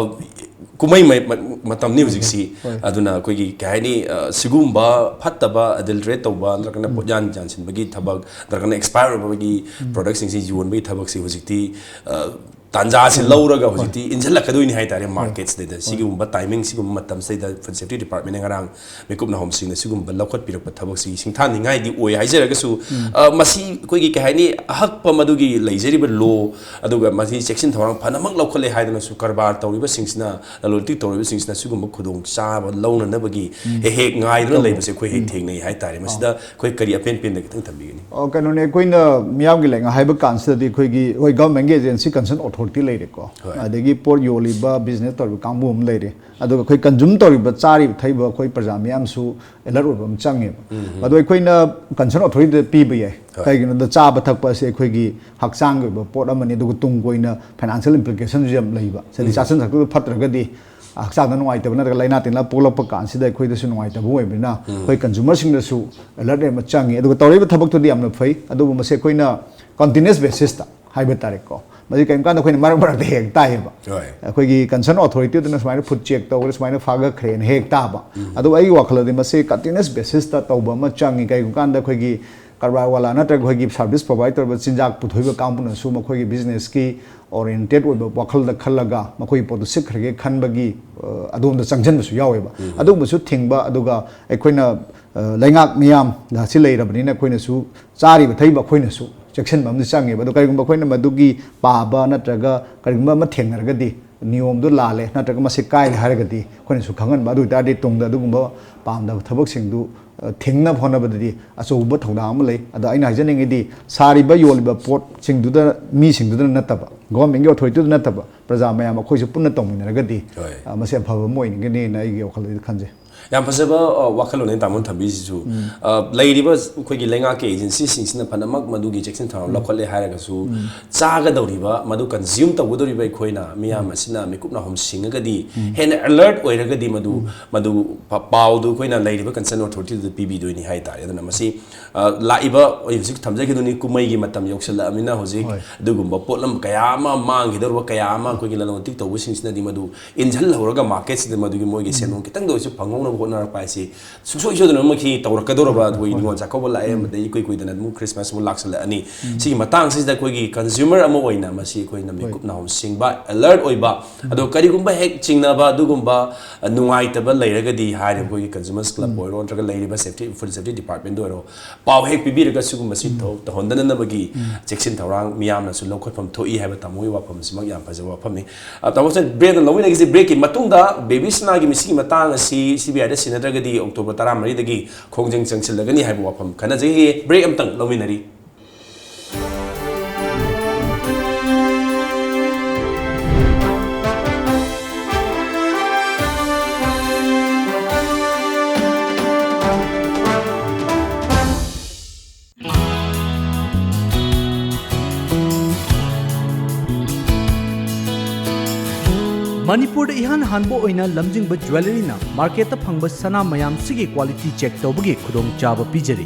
ꯀꯨꯝꯍꯩ ꯃ-, ꯃ-, ꯃꯇꯝꯅꯤ ꯍꯧꯖꯤꯛꯁꯤ꯫ ꯍꯣꯏ꯫ ꯑꯗꯨꯅ ꯑꯩꯈꯣꯏꯒꯤ ꯀꯩ ꯍꯥꯏꯅꯤ, ꯑ, ꯁꯤꯒꯨꯝꯕ ꯐꯠꯇꯕ, ꯑꯦꯗꯜꯇ꯭ꯔꯦꯠ ꯇꯧꯕ, ꯅꯠꯇ꯭ꯔꯒꯅ ꯄꯣꯠꯌꯥꯟ ꯌꯥꯟꯁꯤꯟꯕꯒꯤ ꯊꯕꯛ, ꯅꯠꯇ꯭ꯔꯒꯅ ꯑꯦꯛꯁꯄꯥꯌꯔ ꯑꯣꯏꯕꯒꯤ ꯄ꯭ꯔꯗꯛꯁꯤꯡꯁꯤ ꯌꯣꯟꯕꯒꯤ ꯊꯕꯛꯁꯤ ꯍꯧꯖꯤꯛꯇꯤ, ꯑ, ꯇꯥꯟꯖꯥꯁꯤ ꯂꯧꯔꯒ ꯍꯧꯖꯤꯛꯇꯤ ꯏꯟꯁꯤꯜꯂꯛꯀꯗꯣꯏꯅꯤ ꯍꯥꯏꯇꯥꯔꯦ ꯃꯥꯔꯀꯦꯠꯁꯤꯗꯩꯗ꯫ ꯁꯤꯒꯨꯝꯕ ꯇꯥꯏꯃꯤꯡ, ꯁꯤꯒꯨꯝꯕ ꯃꯇꯝꯁꯤꯗꯩꯗ ꯐꯨꯗ ꯁꯦꯐꯇꯤ ꯗꯤꯄꯥꯔꯠꯃꯦꯟꯅ ꯉꯔꯥꯡ ꯃꯤꯀꯨꯞ ꯅꯥꯍꯣꯝꯁꯤꯡꯅ ꯁꯤꯒꯨꯝꯕ ꯂꯧꯈꯠꯄꯤꯔꯛꯄ ꯊꯕꯛꯁꯤ ꯁꯤꯡꯊꯥꯅꯤꯡꯉꯥꯏꯗꯤ ꯑꯣꯏ ꯍꯥꯏꯖꯔꯒꯁꯨ, ꯑ, ꯃꯁꯤ ꯑꯩꯈꯣꯏꯒꯤ ꯀꯩ ꯍꯥꯏꯅꯤ, ꯑꯍꯛꯄ ꯃꯗꯨꯒꯤ ꯂꯩꯖꯔꯤꯕ ꯂꯣ, ꯑꯗꯨꯒ ꯃꯁꯤ ꯆꯦꯛꯁꯤꯟ ꯊꯧꯔꯥꯡ ꯐꯅꯃꯛ ꯂꯧꯈꯠꯂꯦ ꯍꯥꯏꯗꯨꯅꯁꯨ ꯀꯔꯕꯥꯔ ꯇꯧꯔꯤꯕꯁꯤꯡꯁꯤꯅ, ꯂꯂꯣꯟ ꯏꯇꯤꯛ ꯇꯧꯔꯤꯕꯁꯤꯡꯁꯤꯅ ꯁꯤꯒꯨꯝꯕ ꯈꯨꯗꯣꯡꯆꯥꯕ ꯂꯧꯅꯅꯕꯒꯤ ꯍꯦꯛ ꯍꯦꯛ ꯉꯥꯏꯗꯨꯅ ꯂꯩꯕꯁꯦ ꯑꯩꯈꯣꯏ ꯍꯦꯛ ꯊꯦꯡꯅꯩ ꯍꯥꯏꯇꯥꯔꯦ꯫ ꯃꯁꯤꯗ ꯑꯩꯈꯣꯏ ꯀꯔꯤ ꯑꯄꯦꯟ ꯄꯦꯟꯗ ꯈꯤꯇꯪ ꯊꯝꯕꯤꯒꯅꯤ? ꯑꯣ, ꯀꯩꯅꯣꯅꯦ, ꯑꯩꯈꯣꯏꯅ ꯃꯤꯌꯥꯝꯒꯤ ꯂꯩꯉꯥꯛ ꯍꯥꯏꯕ ꯀꯥꯟꯁꯤꯗꯗꯤ ꯑꯩꯈꯣꯏꯒꯤ, ꯍꯣꯏ, ꯒꯚꯔꯟꯃꯦꯟꯒꯤ ꯑꯦꯖꯦꯟꯁꯤ, ꯀꯟꯁꯔꯟ ꯑꯣꯊꯣꯔꯤꯇꯤ ꯂꯩꯔꯦꯀꯣ, ꯍꯣꯏ꯫ ꯑꯗꯒꯤ ꯄꯣꯠ ꯌꯣꯜꯂꯤꯕ, ꯕꯤꯖꯤꯅꯦꯁ ꯇꯧꯔꯤꯕ ꯀꯥꯡꯕꯨ ꯑꯃ ꯂꯩꯔꯦ, ꯑꯗꯨꯒ ꯑꯩꯈꯣꯏ ꯀꯟꯖꯨꯝ ꯇꯧꯔꯤꯕ, ꯆꯥꯔꯤꯕ ꯊꯛꯏꯕ ꯑꯩꯈꯣꯏ ꯄ꯭ꯔꯖꯥ ꯃꯤꯌꯥꯝꯁꯨ ꯑꯦꯂꯔꯠ ꯑꯣꯏꯕ ꯑꯃ ꯆꯪꯉꯦꯕ꯫ ꯑꯗꯣ ꯑꯩꯈꯣꯏꯅ ꯀꯟꯁꯔꯟ ꯑꯣꯊꯣꯔꯤꯇꯤꯗ ꯄꯤꯕ ꯌꯥꯏ꯫ ꯍꯣꯏ꯫ ꯀꯩꯒꯤꯅꯣꯗ ꯆꯥꯕ ꯊꯛꯄ ꯑꯁꯤ ꯑꯩꯈꯣꯏꯒꯤ ꯍꯛꯆꯥꯡꯒꯤ ꯑꯣꯏꯕ ꯄꯣꯠ ꯑꯃꯅꯤ, ꯑꯗꯨꯒ ꯇꯨꯡ ꯀꯣꯏꯅ ꯐꯥꯏꯅꯥꯟꯁꯤꯌꯦꯜ ꯏꯝꯄ꯭ꯂꯤꯀꯦꯁꯟꯁꯨ ꯌꯥꯝ ꯂꯩꯕ꯫ ꯍꯥꯏꯗꯤ ꯆꯥꯁꯤꯟ ꯊꯛꯆꯤꯟꯕ ꯐꯠꯇ꯭ꯔꯒꯗꯤ ꯍꯛꯆꯥꯡꯗ ꯅꯨꯡꯉꯥꯏꯇꯕ ꯅꯠꯇ꯭ꯔꯒ ꯂꯥꯏꯅꯥ ꯇꯤꯟꯅꯥ ꯄꯣꯛꯂꯛꯄ ꯀꯥꯟꯁꯤꯗ ꯑꯩꯈꯣꯏꯗꯁꯨ ꯅꯨꯡꯉꯥꯏꯇꯕ ꯑꯣꯏꯕꯅꯤꯅ ꯑꯩꯈꯣꯏ ꯀꯟꯖꯨꯃꯔꯁꯤꯡꯗꯁꯨ ꯑꯦꯂꯔꯠ ꯑꯃ ꯆꯪꯉꯤ꯫ ꯑꯗꯨꯒ ꯇꯧꯔꯤꯕ ꯊꯕꯛꯇꯨꯗꯤ ꯌꯥꯝꯅ ꯐꯩ, ꯑꯗꯨꯕꯨ ꯃꯁꯤ ꯑꯩꯈꯣꯏꯅ ꯀꯟꯇꯤꯅ꯭ꯌꯨꯁ ꯕꯦꯁꯤꯁꯇ ꯍꯥꯏꯕ ꯇꯥꯔꯦꯀꯣ, ꯃꯁꯤ ꯀꯔꯤꯒꯨꯝꯕ ꯀꯥꯟꯗ ꯑꯩꯈꯣꯏꯅ ꯃꯔꯛ ꯃꯔꯛꯇ ꯍꯦꯛ ꯇꯥꯏꯌꯦꯕ꯫ ꯍꯣꯏ꯫ ꯑꯩꯈꯣꯏꯒꯤ ꯀꯟꯁꯔꯟ ꯑꯣꯊꯣꯔꯤꯇꯤꯗꯨꯅ ꯁꯨꯃꯥꯏꯅ ꯐꯨꯗ ꯆꯦꯛ ꯇꯧꯈ꯭ꯔꯦ, ꯁꯨꯃꯥꯏꯅ ꯐꯥꯒꯠꯈ꯭ꯔꯦꯅ ꯍꯦꯛ ꯇꯥꯕ꯫ ꯑꯗꯨꯕꯨ ꯑꯩꯒꯤ ꯋꯥꯈꯜꯗꯗꯤ ꯃꯁꯤ ꯀꯟꯇꯤꯅ꯭ꯌꯨꯁ ꯕꯦꯁꯤꯁꯇ ꯇꯧꯕ ꯑꯃ ꯆꯪꯉꯤ꯫ ꯀꯔꯤꯒꯨꯝꯕ ꯀꯥꯟꯗ ꯑꯩꯈꯣꯏꯒꯤ ꯀꯔꯕꯥꯔ ꯋꯥꯂꯥ ꯅꯠꯇ꯭ꯔꯒ ꯑꯩꯈꯣꯏꯒꯤ ꯁꯥꯔꯚꯤꯁ ꯄ꯭ꯔꯣꯚꯥꯏꯗ ꯇꯧꯔꯤꯕ ꯆꯤꯟꯖꯥꯛ ꯄꯨꯊꯣꯛꯏꯕ ꯀꯥꯡꯕꯨꯅꯁꯨ ꯃꯈꯣꯏꯒꯤ ꯕꯤꯖꯤꯅꯦꯁꯀꯤ ꯑꯣꯔꯤꯌꯦꯟꯇꯦꯠ ꯑꯣꯏꯕ ꯋꯥꯈꯜꯗ ꯈꯜꯂꯒ ꯃꯈꯣꯏꯒꯤ ꯄꯣꯠꯇꯨ ꯁꯤꯠꯈ꯭ꯔꯒꯦ ꯈꯟꯕꯒꯤ, ꯑ, ꯑꯗꯣꯝꯗ ꯆꯪꯁꯤꯟꯕꯁꯨ ꯌꯥꯎꯋꯦꯕ꯫ ꯑꯗꯨꯒꯨꯝꯕꯁꯨ ꯊꯤꯡꯕ, ꯑꯗꯨꯒ ꯑꯩꯈꯣꯏꯅ, ꯑ, ꯂꯩꯉꯥꯛ ꯃꯤꯌꯥꯝ ꯑꯁꯤ ꯂꯩꯔꯕꯅꯤꯅ ꯑꯩꯈꯣꯏꯅꯁꯨ ꯆꯥꯔꯤꯕ ꯊꯛꯏꯕ ꯑꯩꯈꯣꯏꯅꯁꯨ ꯆꯦꯛꯁꯤꯟꯕ ꯑꯃꯗꯤ ꯆꯪꯉꯦꯕ꯫ ꯑꯗꯣ ꯀꯔꯤꯒꯨꯝꯕ ꯑꯩꯈꯣꯏꯅ ꯃꯗꯨꯒꯤ ꯄꯥꯕ ꯅꯠꯇ꯭ꯔꯒ ꯀꯔꯤꯒꯨꯝꯕ ꯑꯃ ꯊꯦꯡꯅꯔꯒꯗꯤ, ꯅꯤꯌꯣꯝꯗꯣ ꯂꯥꯜꯂꯦ ꯅꯠꯇ꯭ꯔꯒ ꯃꯁꯤ ꯀꯥꯏꯔꯦ ꯍꯥꯏꯔꯒꯗꯤ ꯑꯩꯈꯣꯏꯅꯁꯨ ꯈꯪꯍꯟꯕ꯫ ꯑꯗꯨ ꯑꯣꯏꯇꯥꯔꯗꯤ ꯇꯨꯡꯗ ꯑꯗꯨꯒꯨꯝꯕ ꯄꯥꯝꯗꯕ ꯊꯕꯛꯁꯤꯡꯗꯨ, ꯑ, ꯊꯤꯡꯅꯕ ꯍꯣꯠꯅꯕꯗꯗꯤ ꯑꯆꯧꯕ ꯊꯧꯗꯥꯡ ꯑꯃ ꯂꯩ꯫ ꯑꯗꯣ ꯑꯩꯅ ꯍꯥꯏꯖꯅꯤꯡꯉꯤꯗꯤ, ꯁꯥꯔꯤꯕ ꯌꯣꯜꯂꯤꯕ ꯄꯣꯠꯁꯤꯡꯗꯨꯗ, ꯃꯤꯁꯤꯡꯗꯨꯗꯅ ꯅꯠꯇꯕ, ꯒꯣꯚꯔꯟꯃꯦꯟꯒꯤ ꯑꯣꯊꯣꯔꯤꯇꯤꯗꯨꯗ ꯅꯠꯇꯕ, ꯄ꯭ꯔꯖꯥ ꯃꯌꯥꯝ ꯑꯩꯈꯣꯏꯁꯨ ꯄꯨꯟꯅ ꯇꯧꯃꯤꯟꯅꯔꯒꯗꯤ, ꯍꯣꯏ꯫ ꯑ, ꯃꯁꯤ ꯑꯐꯕ ꯑꯃ ꯑꯣꯏꯒꯅꯤꯅ ꯑꯩꯒꯤ ꯋꯥꯈꯜꯗꯗꯤ ꯈꯟꯖꯩ꯫ ꯌꯥꯝ ꯐꯖꯕ, ꯑ, ꯋꯥꯈꯜꯂꯣꯟꯅꯤ ꯇꯥꯃꯣꯅ ꯊꯝꯕꯤꯔꯤꯁꯤꯁꯨ꯫ ꯑ, ꯂꯩꯔꯤꯕ ꯑꯩꯈꯣꯏꯒꯤ ꯂꯩꯉꯥꯛꯀꯤ ꯑꯦꯖꯦꯟꯁꯤꯁꯤꯡꯁꯤꯅ ꯐꯅꯃꯛ ꯃꯗꯨꯒꯤ ꯆꯦꯛꯁꯤꯟ ꯊꯧꯔꯥꯡ ꯂꯧꯈꯠꯂꯦ ꯍꯥꯏꯔꯒꯁꯨ, ꯆꯥꯒꯗꯧꯔꯤꯕ ꯃꯗꯨ ꯀꯟꯖ꯭ꯌꯨꯝ ꯇꯧꯒꯗꯧꯔꯤꯕ ꯑꯩꯈꯣꯏꯅ ꯃꯤꯌꯥꯝ ꯑꯁꯤꯅ ꯃꯤꯀꯨꯞ ꯅꯥꯍꯨꯝ ꯁꯤꯡꯉꯒꯗꯤ, ꯍꯦꯟꯅ ꯑꯦꯂꯔꯠ ꯑꯣꯏꯔꯒꯗꯤ ꯃꯗꯨ, ꯃꯗꯨ ꯄ-, ꯄꯥꯎꯗꯨ ꯑꯩꯈꯣꯏꯅ ꯂꯩꯔꯤꯕ ꯀꯟꯁꯔꯟ ꯑꯣꯊꯣꯔꯤꯇꯤꯗꯨꯗ ꯄꯤꯕꯤꯗꯣꯏꯅꯤ ꯍꯥꯏꯇꯥꯔꯦ꯫ ꯑꯗꯨꯅ ꯃꯁꯤ, ꯑ, ꯂꯥꯛꯏꯕ, ꯑꯩ ꯍꯧꯖꯤꯛ ꯊꯝꯖꯈꯤꯗꯨꯅꯤ, ꯀꯨꯝꯍꯩꯒꯤ ꯃꯇꯝ ꯌꯧꯁꯤꯜꯂꯛꯑꯃꯤꯅ ꯍꯧꯖꯤꯛ ꯍꯣꯏ꯫ ꯑꯗꯨꯒꯨꯝꯕ ꯄꯣꯠꯂꯝ ꯀꯌꯥ ꯑꯃ ꯃꯥꯡꯈꯤꯗꯧꯔꯤꯕ ꯀꯌꯥ ꯑꯃ ꯑꯩꯈꯣꯏꯒꯤ ꯂꯂꯣꯟ ꯏꯇꯤꯛ ꯇꯧꯕꯁꯤꯡꯁꯤꯅꯗꯤ ꯃꯗꯨ ꯏꯟꯁꯤꯜꯍꯧꯔꯒ ꯃꯥꯔꯀꯦꯠꯁꯤꯗ ꯃꯗꯨꯒꯤ ꯃꯣꯏꯒꯤ ꯁꯦꯟꯗꯣꯡ ꯈꯤꯇꯪꯗ ꯑꯣꯏꯔꯁꯨ ꯐꯪꯍꯧꯅꯕ ꯍꯣꯠꯅꯔꯛꯄ ꯍꯥꯏꯁꯤ ꯁꯨꯡꯁꯣꯏ ꯁꯣꯏꯗꯅꯃꯛꯀꯤ ꯇꯧꯔꯛꯀꯗꯧꯔꯕ꯫ ꯑꯩꯈꯣꯏ ꯅꯤꯉꯣꯜ ꯆꯥꯛꯀꯧꯕ ꯂꯥꯛꯑꯦ, ꯑꯃꯗꯤ ꯏꯀꯨꯏ ꯀꯨꯏꯗꯅ ꯑꯃꯨꯛ ꯈ꯭ꯔꯤꯁꯃꯥꯁ ꯑꯃꯨꯛ ꯂꯥꯛꯁꯜꯂꯛꯑꯅꯤ꯫ ꯁꯤꯒꯤ ꯃꯇꯥꯡꯁꯤꯗ ꯑꯩꯈꯣꯏꯒꯤ ꯀꯟꯖꯨꯃꯔ ꯑꯃ ꯑꯣꯏꯅ ꯃꯁꯤ ꯑꯩꯈꯣꯏꯅ ꯃꯤꯀꯨꯞ ꯅꯥꯍꯨꯝ ꯁꯤꯡꯕ, ꯑꯦꯂꯔꯠ ꯑꯣꯏꯕ, ꯑꯗꯣ ꯀꯔꯤꯒꯨꯝꯕ ꯍꯦꯛ ꯆꯤꯡꯅꯕ ꯑꯗꯨꯒꯨꯝꯕ, ꯑ, ꯅꯨꯡꯉꯥꯏꯇꯕ ꯂꯩꯔꯒꯗꯤ ꯍꯥꯏꯔꯤꯕ ꯑꯩꯈꯣꯏꯒꯤ ꯀꯟꯖꯨꯃꯔꯁ ꯀ꯭ꯂꯕ ꯑꯣꯏꯔꯣ ꯅꯠꯇ꯭ꯔꯒ ꯂꯩꯔꯤꯕ ꯁꯦꯐꯇꯤ, ꯐꯨꯗ ꯁꯦꯐꯇꯤ ꯗꯤꯄꯥꯔꯠꯃꯦꯟꯗ ꯑꯣꯏꯔꯣ, ꯄꯥꯎ ꯍꯦꯛ ꯄꯤꯕꯤꯔꯒ ꯁꯤꯒꯨꯝꯕꯁꯤ ꯊꯧ-, ꯇꯧꯍꯟꯗꯅꯕꯒꯤ ꯆꯦꯛꯁꯤꯟ ꯊꯧꯔꯥꯡ ꯃꯤꯌꯥꯝꯅꯁꯨ ꯂꯧꯈꯠꯐꯝ ꯊꯣꯛꯏ ꯍꯥꯏꯕ ꯇꯥꯃꯣꯒꯤ ꯋꯥꯐꯝꯁꯤꯃꯛ ꯌꯥꯝ ꯐꯖꯕ ꯋꯥꯐꯝꯅꯤ꯫ ꯑ, ꯇꯥꯃꯣ, ꯁꯦ ꯕ꯭ꯔꯦꯛ ꯑꯃ ꯂꯧꯃꯤꯟꯅꯈꯤꯁꯤ꯫ ꯕ꯭ꯔꯦꯛꯀꯤ ꯃꯇꯨꯡꯗ ꯕꯦꯕꯤ ꯁꯅꯥꯒꯤ ꯃꯤꯁꯤꯒꯤ ꯃꯇꯥꯡ ꯑꯁꯤ ꯁꯤ ꯕꯤ ꯑꯥꯏꯗ ꯁꯤꯟꯅꯗ꯭ꯔꯒꯗꯤ ꯑꯣꯛꯇꯣꯕꯔ ꯇꯔꯥꯃꯔꯤꯗꯒꯤ ꯈꯣꯡꯖꯪ ꯆꯪꯁꯤꯜꯂꯒꯅꯤ ꯍꯥꯏꯕ ꯋꯥꯐꯝ ꯈꯟꯅꯖꯒꯦ꯫ ꯕ꯭ꯔꯦꯛ ꯑꯃꯇꯪ ꯂꯧꯃꯤꯟꯅꯔꯤ꯫ ꯃꯅꯤꯄꯨꯔꯗ ꯏꯍꯥꯟ ꯍꯥꯟꯕ ꯑꯣꯏꯅ ꯂꯝꯖꯤꯡꯕ ꯖ꯭ꯋꯦꯂꯔꯤꯅ ꯃꯥꯔꯀꯦꯠꯇ ꯐꯪꯕ ꯁꯅꯥ ꯃꯌꯥꯝꯁꯤꯒꯤ ꯀ꯭ꯋꯥꯂꯤꯇꯤ ꯆꯦꯛ ꯇꯧꯕꯒꯤ ꯈꯨꯗꯣꯡꯆꯥꯕ ꯄꯤꯖꯔꯤ꯫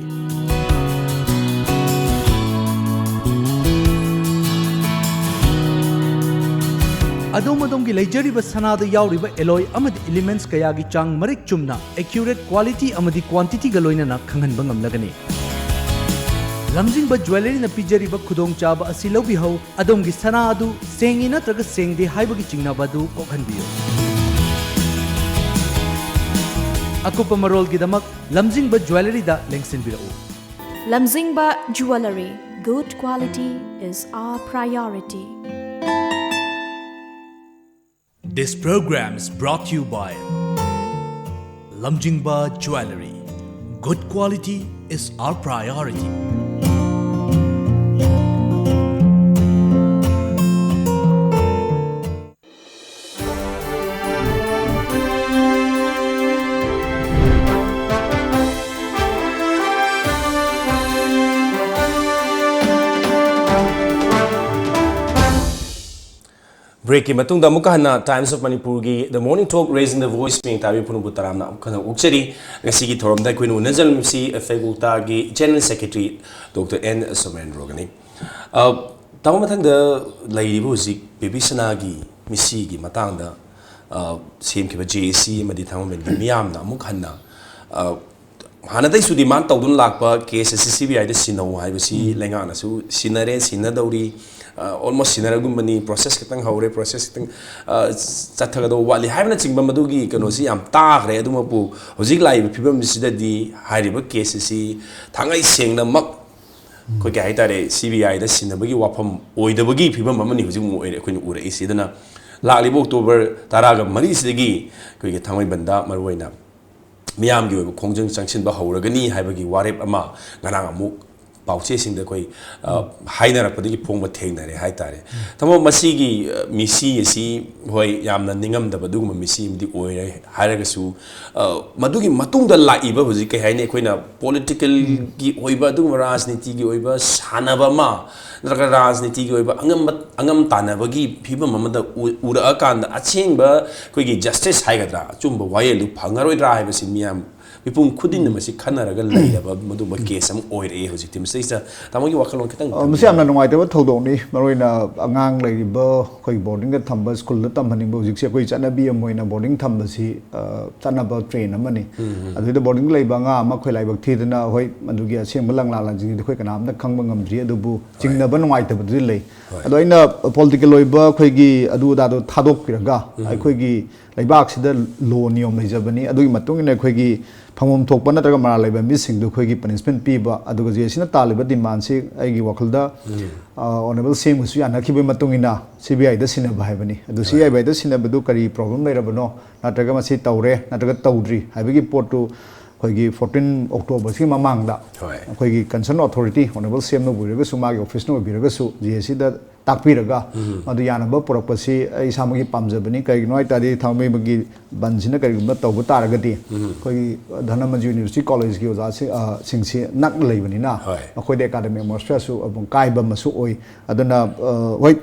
ꯑꯗꯣꯝ ꯑꯗꯣꯝꯒꯤ ꯂꯩꯖꯔꯤꯕ ꯁꯅꯥꯗ ꯌꯥꯎꯔꯤꯕ ꯑꯦꯂꯣꯏ ꯑꯃꯗꯤ ꯏꯂꯤꯃꯦꯟꯠꯁ ꯀꯌꯥꯒꯤ ꯆꯥꯡ ꯃꯔꯤꯛ ꯆꯨꯝꯅ, ꯑꯦꯀ꯭ꯌꯨꯔꯦꯠ ꯀ꯭ꯋꯥꯂꯤꯇꯤ ꯑꯃꯗꯤ ꯀ꯭ꯋꯥꯟꯇꯤꯇꯤꯒ ꯂꯣꯏꯅꯅ ꯈꯪꯍꯟꯕ ꯉꯝꯂꯒꯅꯤ꯫ ꯂꯝꯖꯤꯡꯕ ꯖ꯭ꯋꯦꯂꯔꯤꯅ ꯄꯤꯖꯔꯤꯕ ꯈꯨꯗꯣꯡꯆꯥꯕ ꯑꯁꯤ ꯂꯧꯕꯤꯍꯧ꯫ ꯑꯗꯣꯝꯒꯤ ꯁꯅꯥ ꯑꯗꯨ ꯁꯦꯡꯉꯤ ꯅꯠꯇ꯭ꯔꯒ ꯁꯦꯡꯗꯦ ꯍꯥꯏꯕꯒꯤ ꯆꯤꯡꯅꯕ ꯑꯗꯨ ꯀꯣꯛꯍꯟꯕꯤꯌꯨ꯫ ꯑꯀꯨꯞꯄ ꯃꯔꯣꯜꯒꯤꯗꯃꯛ ꯂꯝꯖꯤꯡꯕ ꯖ꯭ꯋꯦꯂꯔꯤꯗ ꯂꯦꯡꯁꯤꯟꯕꯤꯔꯛꯎ꯫ Lamjingba Jewellery, good quality is our priority. This program is brought to you by Lamjingba Jewellery. Good quality is our priority. ꯕ꯭ꯔꯦꯛꯀꯤ ꯃꯇꯨꯡꯗ ꯑꯃꯨꯛꯀ ꯍꯟꯅ Times of Manipurꯒꯤ The Morning Talk Raising the Voice ꯃꯤꯌꯦꯡ ꯇꯥꯕꯤ ꯄꯨꯝꯅꯃꯛꯄꯨ ꯇꯔꯥꯝꯅ ꯑꯃꯨꯛ ꯍꯟꯅ ꯑꯣꯛꯆꯔꯤ꯫ ꯉꯁꯤꯒꯤ ꯊꯧꯔꯝꯗ ꯑꯩꯈꯣꯏꯅ ꯎꯅꯖꯔꯝꯃꯤꯁꯤ ꯐꯦꯒꯨꯜꯇꯥꯒꯤ General Secretary Doctor N ꯁꯣꯃꯦꯟꯗ꯭ꯔꯣꯒꯅꯤ꯫ ꯑ, ꯇꯥꯃꯣ, ꯃꯊꯪꯗ ꯂꯩꯔꯤꯕ ꯍꯧꯖꯤꯛ ꯕꯦꯕꯤ ꯁꯅꯥꯒꯤ ꯃꯤꯁꯤꯒꯤ ꯃꯇꯥꯡꯗ, ꯑ, ꯁꯦꯝꯈꯤꯕ ꯖꯦ ꯑꯦ ꯁꯤ ꯑꯃꯗꯤ ꯊꯥꯡꯃꯩꯕꯟꯒꯤ ꯃꯤꯌꯥꯝꯅ ꯑꯃꯨꯛ ꯍꯟꯅ, ꯑ, ꯍꯥꯟꯅꯗꯩꯁꯨ ꯗꯤꯃꯥꯟ ꯇꯧꯗꯨꯅ ꯂꯥꯛꯄ ꯀꯦꯁ ꯑꯁꯤ ꯁꯤ ꯕꯤ ꯑꯥꯏꯗ ꯁꯤꯟꯅꯧ ꯍꯥꯏꯕꯁꯤ ꯂꯩꯉꯥꯛꯅꯁꯨ ꯁꯤꯟꯅꯔꯦ, ꯁꯤꯟꯅꯗꯧꯔꯤ, ꯑ, ꯑꯣꯜꯃꯣꯁ ꯁꯤꯟꯅꯔꯒꯨꯝꯕꯅꯤ, ꯄ꯭ꯔꯣꯁꯦꯁ ꯈꯤꯇꯪ ꯍꯧꯔꯦ, ꯄ꯭ꯔꯣꯁꯦꯁ ꯈꯤꯇꯪ, ꯑ, ꯆꯠꯊꯒꯗꯧꯕ ꯋꯥꯠꯂꯤ ꯍꯥꯏꯕꯅꯆꯤꯡꯕ ꯃꯗꯨꯒꯤ ꯀꯩꯅꯣꯁꯤ ꯌꯥꯝ ꯇꯥꯈ꯭ꯔꯦ꯫ ꯑꯗꯨꯃꯛꯄꯨ ꯍꯧꯖꯤꯛ ꯂꯥꯛꯏꯕ ꯐꯤꯕꯝꯁꯤꯗꯗꯤ ꯍꯥꯏꯔꯤꯕ ꯀꯦꯁ ꯑꯁꯤ ꯊꯥꯡꯉꯩ ꯁꯦꯡꯅꯃꯛ ꯑꯩꯈꯣꯏ ꯀꯩ ꯍꯥꯏꯇꯥꯔꯦ, ꯁꯤ ꯕꯤ ꯑꯥꯏꯗ ꯁꯤꯟꯅꯕꯒꯤ ꯋꯥꯐꯝ ꯑꯣꯏꯗꯕꯒꯤ ꯐꯤꯕꯝ ꯑꯃꯅꯤ ꯍꯧꯖꯤꯛ ꯑꯃꯨꯛ ꯑꯣꯏꯔꯦ ꯑꯩꯈꯣꯏꯅ ꯎꯔꯛꯏꯁꯤ꯫ ꯑꯗꯨꯅ ꯂꯥꯛꯂꯤꯕ ꯑꯣꯛꯇꯣꯕꯔ ꯇꯔꯥꯒ ꯃꯔꯤꯁꯤꯗꯒꯤ ꯑꯩꯈꯣꯏꯒꯤ ꯊꯥꯡꯃꯩꯕꯟꯗ ꯃꯔꯨꯑꯣꯏꯅ ꯃꯤꯌꯥꯝꯒꯤ ꯑꯣꯏꯕ ꯈꯣꯡꯖꯪ ꯆꯪꯁꯤꯟꯕ ꯍꯧꯔꯒꯅꯤ ꯍꯥꯏꯕꯒꯤ ꯋꯥꯔꯦꯞ ꯑꯃ ꯉꯔꯥꯡ ꯑꯃꯨꯛ ꯄꯥꯎꯆꯦꯁꯤꯡꯗ ꯑꯩꯈꯣꯏ, ꯑ, ꯍꯥꯏꯅꯔꯛꯄꯗꯒꯤ ꯐꯣꯡꯕ ꯊꯦꯡꯅꯔꯦ ꯍꯥꯏꯇꯥꯔꯦ꯫ ꯊꯝꯃꯣ ꯃꯁꯤꯒꯤ, ꯑ, ꯃꯤꯁꯤ ꯑꯁꯤ, ꯍꯣꯏ, ꯌꯥꯝꯅ ꯅꯤꯡꯉꯝꯗꯕ ꯑꯗꯨꯒꯨꯝꯕ ꯃꯤꯁꯤ ꯑꯃꯗꯤ ꯑꯣꯏꯔꯦ ꯍꯥꯏꯔꯒꯁꯨ, ꯑ, ꯃꯗꯨꯒꯤ ꯃꯇꯨꯡꯗ ꯂꯥꯛꯏꯕ ꯍꯧꯖꯤꯛ ꯀꯩ ꯍꯥꯏꯅꯤ, ꯑꯩꯈꯣꯏꯅ ꯄꯣꯂꯤꯇꯤꯀꯦꯜꯒꯤ ꯑꯣꯏꯕ ꯑꯗꯨꯒꯨꯝꯕ ꯔꯥꯖꯅꯤꯇꯤꯒꯤ ꯑꯣꯏꯕ ꯁꯥꯟꯅꯕ ꯑꯃ ꯅꯠꯇ꯭ꯔꯒ ꯔꯥꯖꯅꯤꯇꯤꯒꯤ ꯑꯣꯏꯕ ꯑꯉꯝꯕ, ꯑꯉꯝ ꯇꯥꯟꯅꯕꯒꯤ ꯐꯤꯕꯝ ꯑꯃꯗ ꯎ-, ꯎꯔꯛꯑꯀꯥꯟꯗ ꯑꯁꯦꯡꯕ ꯑꯩꯈꯣꯏꯒꯤ ꯖꯁꯇꯤꯁ ꯍꯥꯏꯒꯗ꯭ꯔꯥ, ꯑꯆꯨꯝꯕ ꯋꯥꯌꯦꯜꯗꯨ ꯐꯪꯉꯔꯣꯏꯗ꯭ꯔꯥ ꯍꯥꯏꯕꯁꯤ ꯃꯤꯌꯥꯝ ꯃꯤꯄꯨꯝ ꯈꯨꯗꯤꯡꯅ ꯃꯁꯤ ꯈꯟꯅꯔꯒ ꯂꯩꯔꯕ ꯃꯗꯨꯝꯕ ꯀꯦꯁ ꯑꯃ ꯑꯣꯏꯔꯛꯑꯦ ꯍꯧꯖꯤꯛꯇꯤ꯫ ꯃꯁꯤꯗꯩꯁꯤꯗ ꯇꯥꯃꯣꯒꯤ ꯋꯥꯈꯜꯂꯣꯟ ꯈꯤꯇꯪ ꯑ, ꯃꯁꯤ ꯌꯥꯝꯅ ꯊꯝꯕꯤꯌꯨ꯫ ꯅꯨꯡꯉꯥꯏꯇꯕ ꯊꯧꯗꯣꯛꯅꯤ꯫ ꯃꯔꯨꯑꯣꯏꯅ ꯑꯉꯥꯡ ꯂꯩꯔꯤꯕ ꯑꯩꯈꯣꯏ ꯕꯣꯔꯗꯤꯡꯗ ꯊꯝꯕ, ꯁ꯭ꯀꯨꯜꯗ ꯇꯝꯍꯟꯅꯤꯡꯕ, ꯍꯧꯖꯤꯛꯁꯦ ꯑꯩꯈꯣꯏ ꯆꯠꯅꯕꯤ ꯑꯃ ꯑꯣꯏꯅ ꯕꯣꯔꯗꯤꯡ ꯊꯝꯕꯁꯤ, ꯑ, ꯆꯠꯅꯕ ꯇ꯭ꯔꯦꯟ ꯑꯃꯅꯤ꯫ ꯑꯗꯨꯗ ꯕꯣꯔꯗꯤꯡ ꯂꯩꯕ ꯑꯉꯥꯡ ꯑꯃ ꯑꯩꯈꯣꯏ ꯂꯥꯏꯕꯛ ꯊꯤꯗꯅ, ꯍꯣꯏ, ꯃꯗꯨꯒꯤ ꯑꯁꯦꯡꯕ ꯂꯪꯂꯥ ꯂꯪꯁꯤꯡꯗꯤ ꯑꯩꯈꯣꯏ ꯀꯅꯥꯝꯇ ꯈꯪꯕ ꯉꯝꯗ꯭ꯔꯤ, ꯑꯗꯨꯕꯨ ꯆꯤꯡꯅꯕ ꯅꯨꯡꯉꯥꯏꯇꯕꯗꯨꯗꯤ ꯂꯩ꯫ ꯍꯣꯏ꯫ ꯑꯗꯣ ꯑꯩꯅ ꯄꯣꯂꯤꯇꯤꯀꯦꯜ ꯑꯣꯏꯕ ꯑꯩꯈꯣꯏꯒꯤ ꯑꯗꯨ ꯑꯗꯥꯗꯣ ꯊꯥꯗꯣꯛꯄꯤꯔꯒ, ꯑꯩꯈꯣꯏꯒꯤ ꯂꯩꯕꯥꯛꯁꯤꯗ ꯂꯣ ꯅꯤꯌꯣꯝ ꯂꯩꯖꯕꯅꯤ꯫ ꯑꯗꯨꯒꯤ ꯃꯇꯨꯡ ꯏꯟꯅ ꯑꯩꯈꯣꯏꯒꯤ ꯐꯪꯐꯝ ꯊꯣꯛꯄ ꯅꯠꯇ꯭ꯔꯒ ꯃꯔꯥꯜ ꯂꯩꯕ ꯃꯤꯁꯤꯡꯗꯨ ꯑꯩꯈꯣꯏꯒꯤ ꯄꯅꯤꯁꯃꯦꯟ ꯄꯤꯕ꯫ ꯑꯗꯨꯒ ꯖꯦ ꯑꯦ ꯁꯤꯅ ꯇꯥꯜꯂꯤꯕ ꯗꯤꯃꯥꯟꯁꯤ ꯑꯩꯒꯤ ꯋꯥꯈꯜꯗ, ꯑ, ꯑꯣꯅꯔꯦꯕꯜ ꯁꯤ ꯑꯦꯝꯒꯁꯨ ꯌꯥꯅꯈꯤꯕꯒꯤ ꯃꯇꯨꯡ ꯏꯟꯅ ꯁꯤ ꯕꯤ ꯑꯥꯏꯗ ꯁꯤꯟꯅꯕ ꯍꯥꯏꯕꯅꯤ꯫ ꯑꯗꯨ ꯁꯤ ꯕꯤ ꯑꯥꯏꯗ ꯁꯤꯟꯅꯕꯗꯨ ꯀꯔꯤ ꯄ꯭ꯔꯣꯕ꯭ꯂꯦꯝ ꯂꯩꯔꯕꯅꯣ, ꯅꯠꯇ꯭ꯔꯒ ꯃꯁꯤ ꯇꯧꯔꯦ ꯅꯠꯇ꯭ꯔꯒ ꯇꯧꯗ꯭ꯔꯤ ꯍꯥꯏꯕꯒꯤ ꯄꯣꯠꯇꯨ ꯑꯩꯈꯣꯏꯒꯤ ꯐꯣꯔꯇꯤꯟ ꯑꯣꯛꯇꯣꯕꯔꯁꯤꯒꯤ ꯃꯃꯥꯡꯗ ꯍꯣꯏ꯫ ꯑꯩꯈꯣꯏꯒꯤ ꯀꯟꯁꯔꯟ ꯑꯣꯊꯣꯔꯤꯇꯤ, ꯑꯣꯅꯔꯦꯕꯜ ꯁꯤ ꯑꯦꯝꯅ ꯑꯣꯏꯕꯤꯔꯒꯁꯨ, ꯃꯥꯒꯤ ꯑꯣꯐꯤꯁꯅ ꯑꯣꯏꯕꯤꯔꯒꯁꯨ, ꯖꯦ ꯑꯦ ꯁꯤꯗ ꯇꯥꯛꯄꯤꯔꯒ, ꯃꯗꯨ ꯌꯥꯅꯕ ꯄꯨꯔꯛꯄꯁꯤ ꯑꯩ ꯏꯁꯥꯃꯛꯀꯤ ꯄꯥꯝꯖꯕꯅꯤ꯫ ꯀꯔꯤꯒꯤꯅꯣ ꯍꯥꯏ ꯇꯥꯔꯗꯤ, ꯊꯥꯡꯃꯩꯕꯟꯒꯤ ꯕꯟꯁꯤꯅ ꯀꯔꯤꯒꯨꯝꯕ ꯇꯧꯕ ꯇꯥꯔꯒꯗꯤ, ꯑꯩꯈꯣꯏꯒꯤ ꯙꯅꯃꯟꯖꯨ ꯌꯨꯅꯤꯚꯔꯁꯤꯇꯤ ꯀꯣꯂꯦꯖꯀꯤ ꯑꯣꯖꯥꯁꯤꯡ, ꯑ, ꯁꯤꯡꯁꯤ ꯅꯛꯅ ꯂꯩꯕꯅꯤꯅ, ꯍꯣꯏ꯫ ꯃꯈꯣꯏꯗ ꯑꯦꯀꯥꯗꯃꯤꯛ ꯑꯦꯠꯃꯣꯁꯐꯤꯌꯔꯁꯨ ꯑꯗꯨꯝ ꯀꯥꯏꯕ ꯑꯃꯁꯨ ꯑꯣꯏ꯫ ꯑꯗꯨꯅ, ꯑ, ꯍꯣꯏ,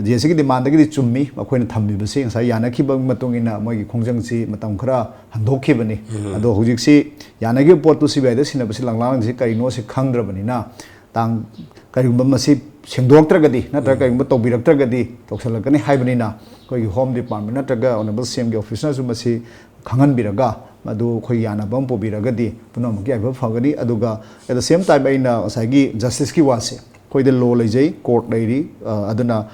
ꯖꯦ ꯑꯦ ꯁꯤꯒꯤ ꯗꯤꯃꯥꯟꯗꯒꯤꯗꯤ ꯆꯨꯝꯃꯤ, ꯃꯈꯣꯏꯅ ꯊꯝꯕꯤꯕꯁꯤ ꯉꯁꯥꯏ ꯌꯥꯅꯈꯤꯕꯒꯤ ꯃꯇꯨꯡ ꯏꯟꯅ ꯃꯣꯏꯒꯤ ꯈꯣꯡꯖꯪꯁꯤ ꯃꯇꯝ ꯈꯔ ꯍꯟꯗꯣꯛꯈꯤꯕꯅꯤ꯫ ꯑꯗꯣ ꯍꯧꯖꯤꯛꯁꯤ ꯌꯥꯅꯈꯤꯕ ꯄꯣꯠꯇꯨ ꯁꯤ ꯕꯤ ꯑꯥꯏꯗ ꯁꯤꯟꯅꯕꯁꯤ ꯂꯪꯂꯥꯡꯁꯤ ꯀꯔꯤꯅꯣ ꯁꯤ ꯈꯪꯗ꯭ꯔꯕꯅꯤꯅ, ꯇꯥꯡ, ꯀꯔꯤꯒꯨꯝꯕ ꯃꯁꯤ ꯁꯦꯡꯗꯣꯔꯛꯇ꯭ꯔꯒꯗꯤ ꯅꯠꯇ꯭ꯔꯒ ꯀꯔꯤꯒꯨꯝꯕ ꯇꯧꯕꯤꯔꯛꯇ꯭ꯔꯒꯗꯤ ꯇꯧꯁꯜꯂꯛꯀꯅꯤ ꯍꯥꯏꯕꯅꯤꯅ, ꯑꯩꯈꯣꯏꯒꯤ Home Department ꯅꯠꯇ꯭ꯔꯒ Honourable C M ꯒꯤ office ꯅꯁꯨ ꯃꯁꯤ ꯈꯪꯍꯟꯕꯤꯔꯒ, ꯃꯗꯨ ꯑꯩꯈꯣꯏ ꯌꯥꯅꯕ ꯑꯃ ꯄꯨꯕꯤꯔꯒꯗꯤ ꯄꯨꯝꯅꯃꯛꯀꯤ ꯌꯥꯏꯐ ꯐꯒꯅꯤ꯫ ꯑꯗꯨꯒ at the same time ꯑꯩꯅ ꯉꯁꯥꯏꯒꯤ justice ꯀꯤ ꯋꯥꯁꯦ, ꯑꯩꯈꯣꯏꯗ law ꯂꯩꯖꯩ, court ꯂꯩꯔꯤ, ꯑ, ꯑꯗꯨꯅ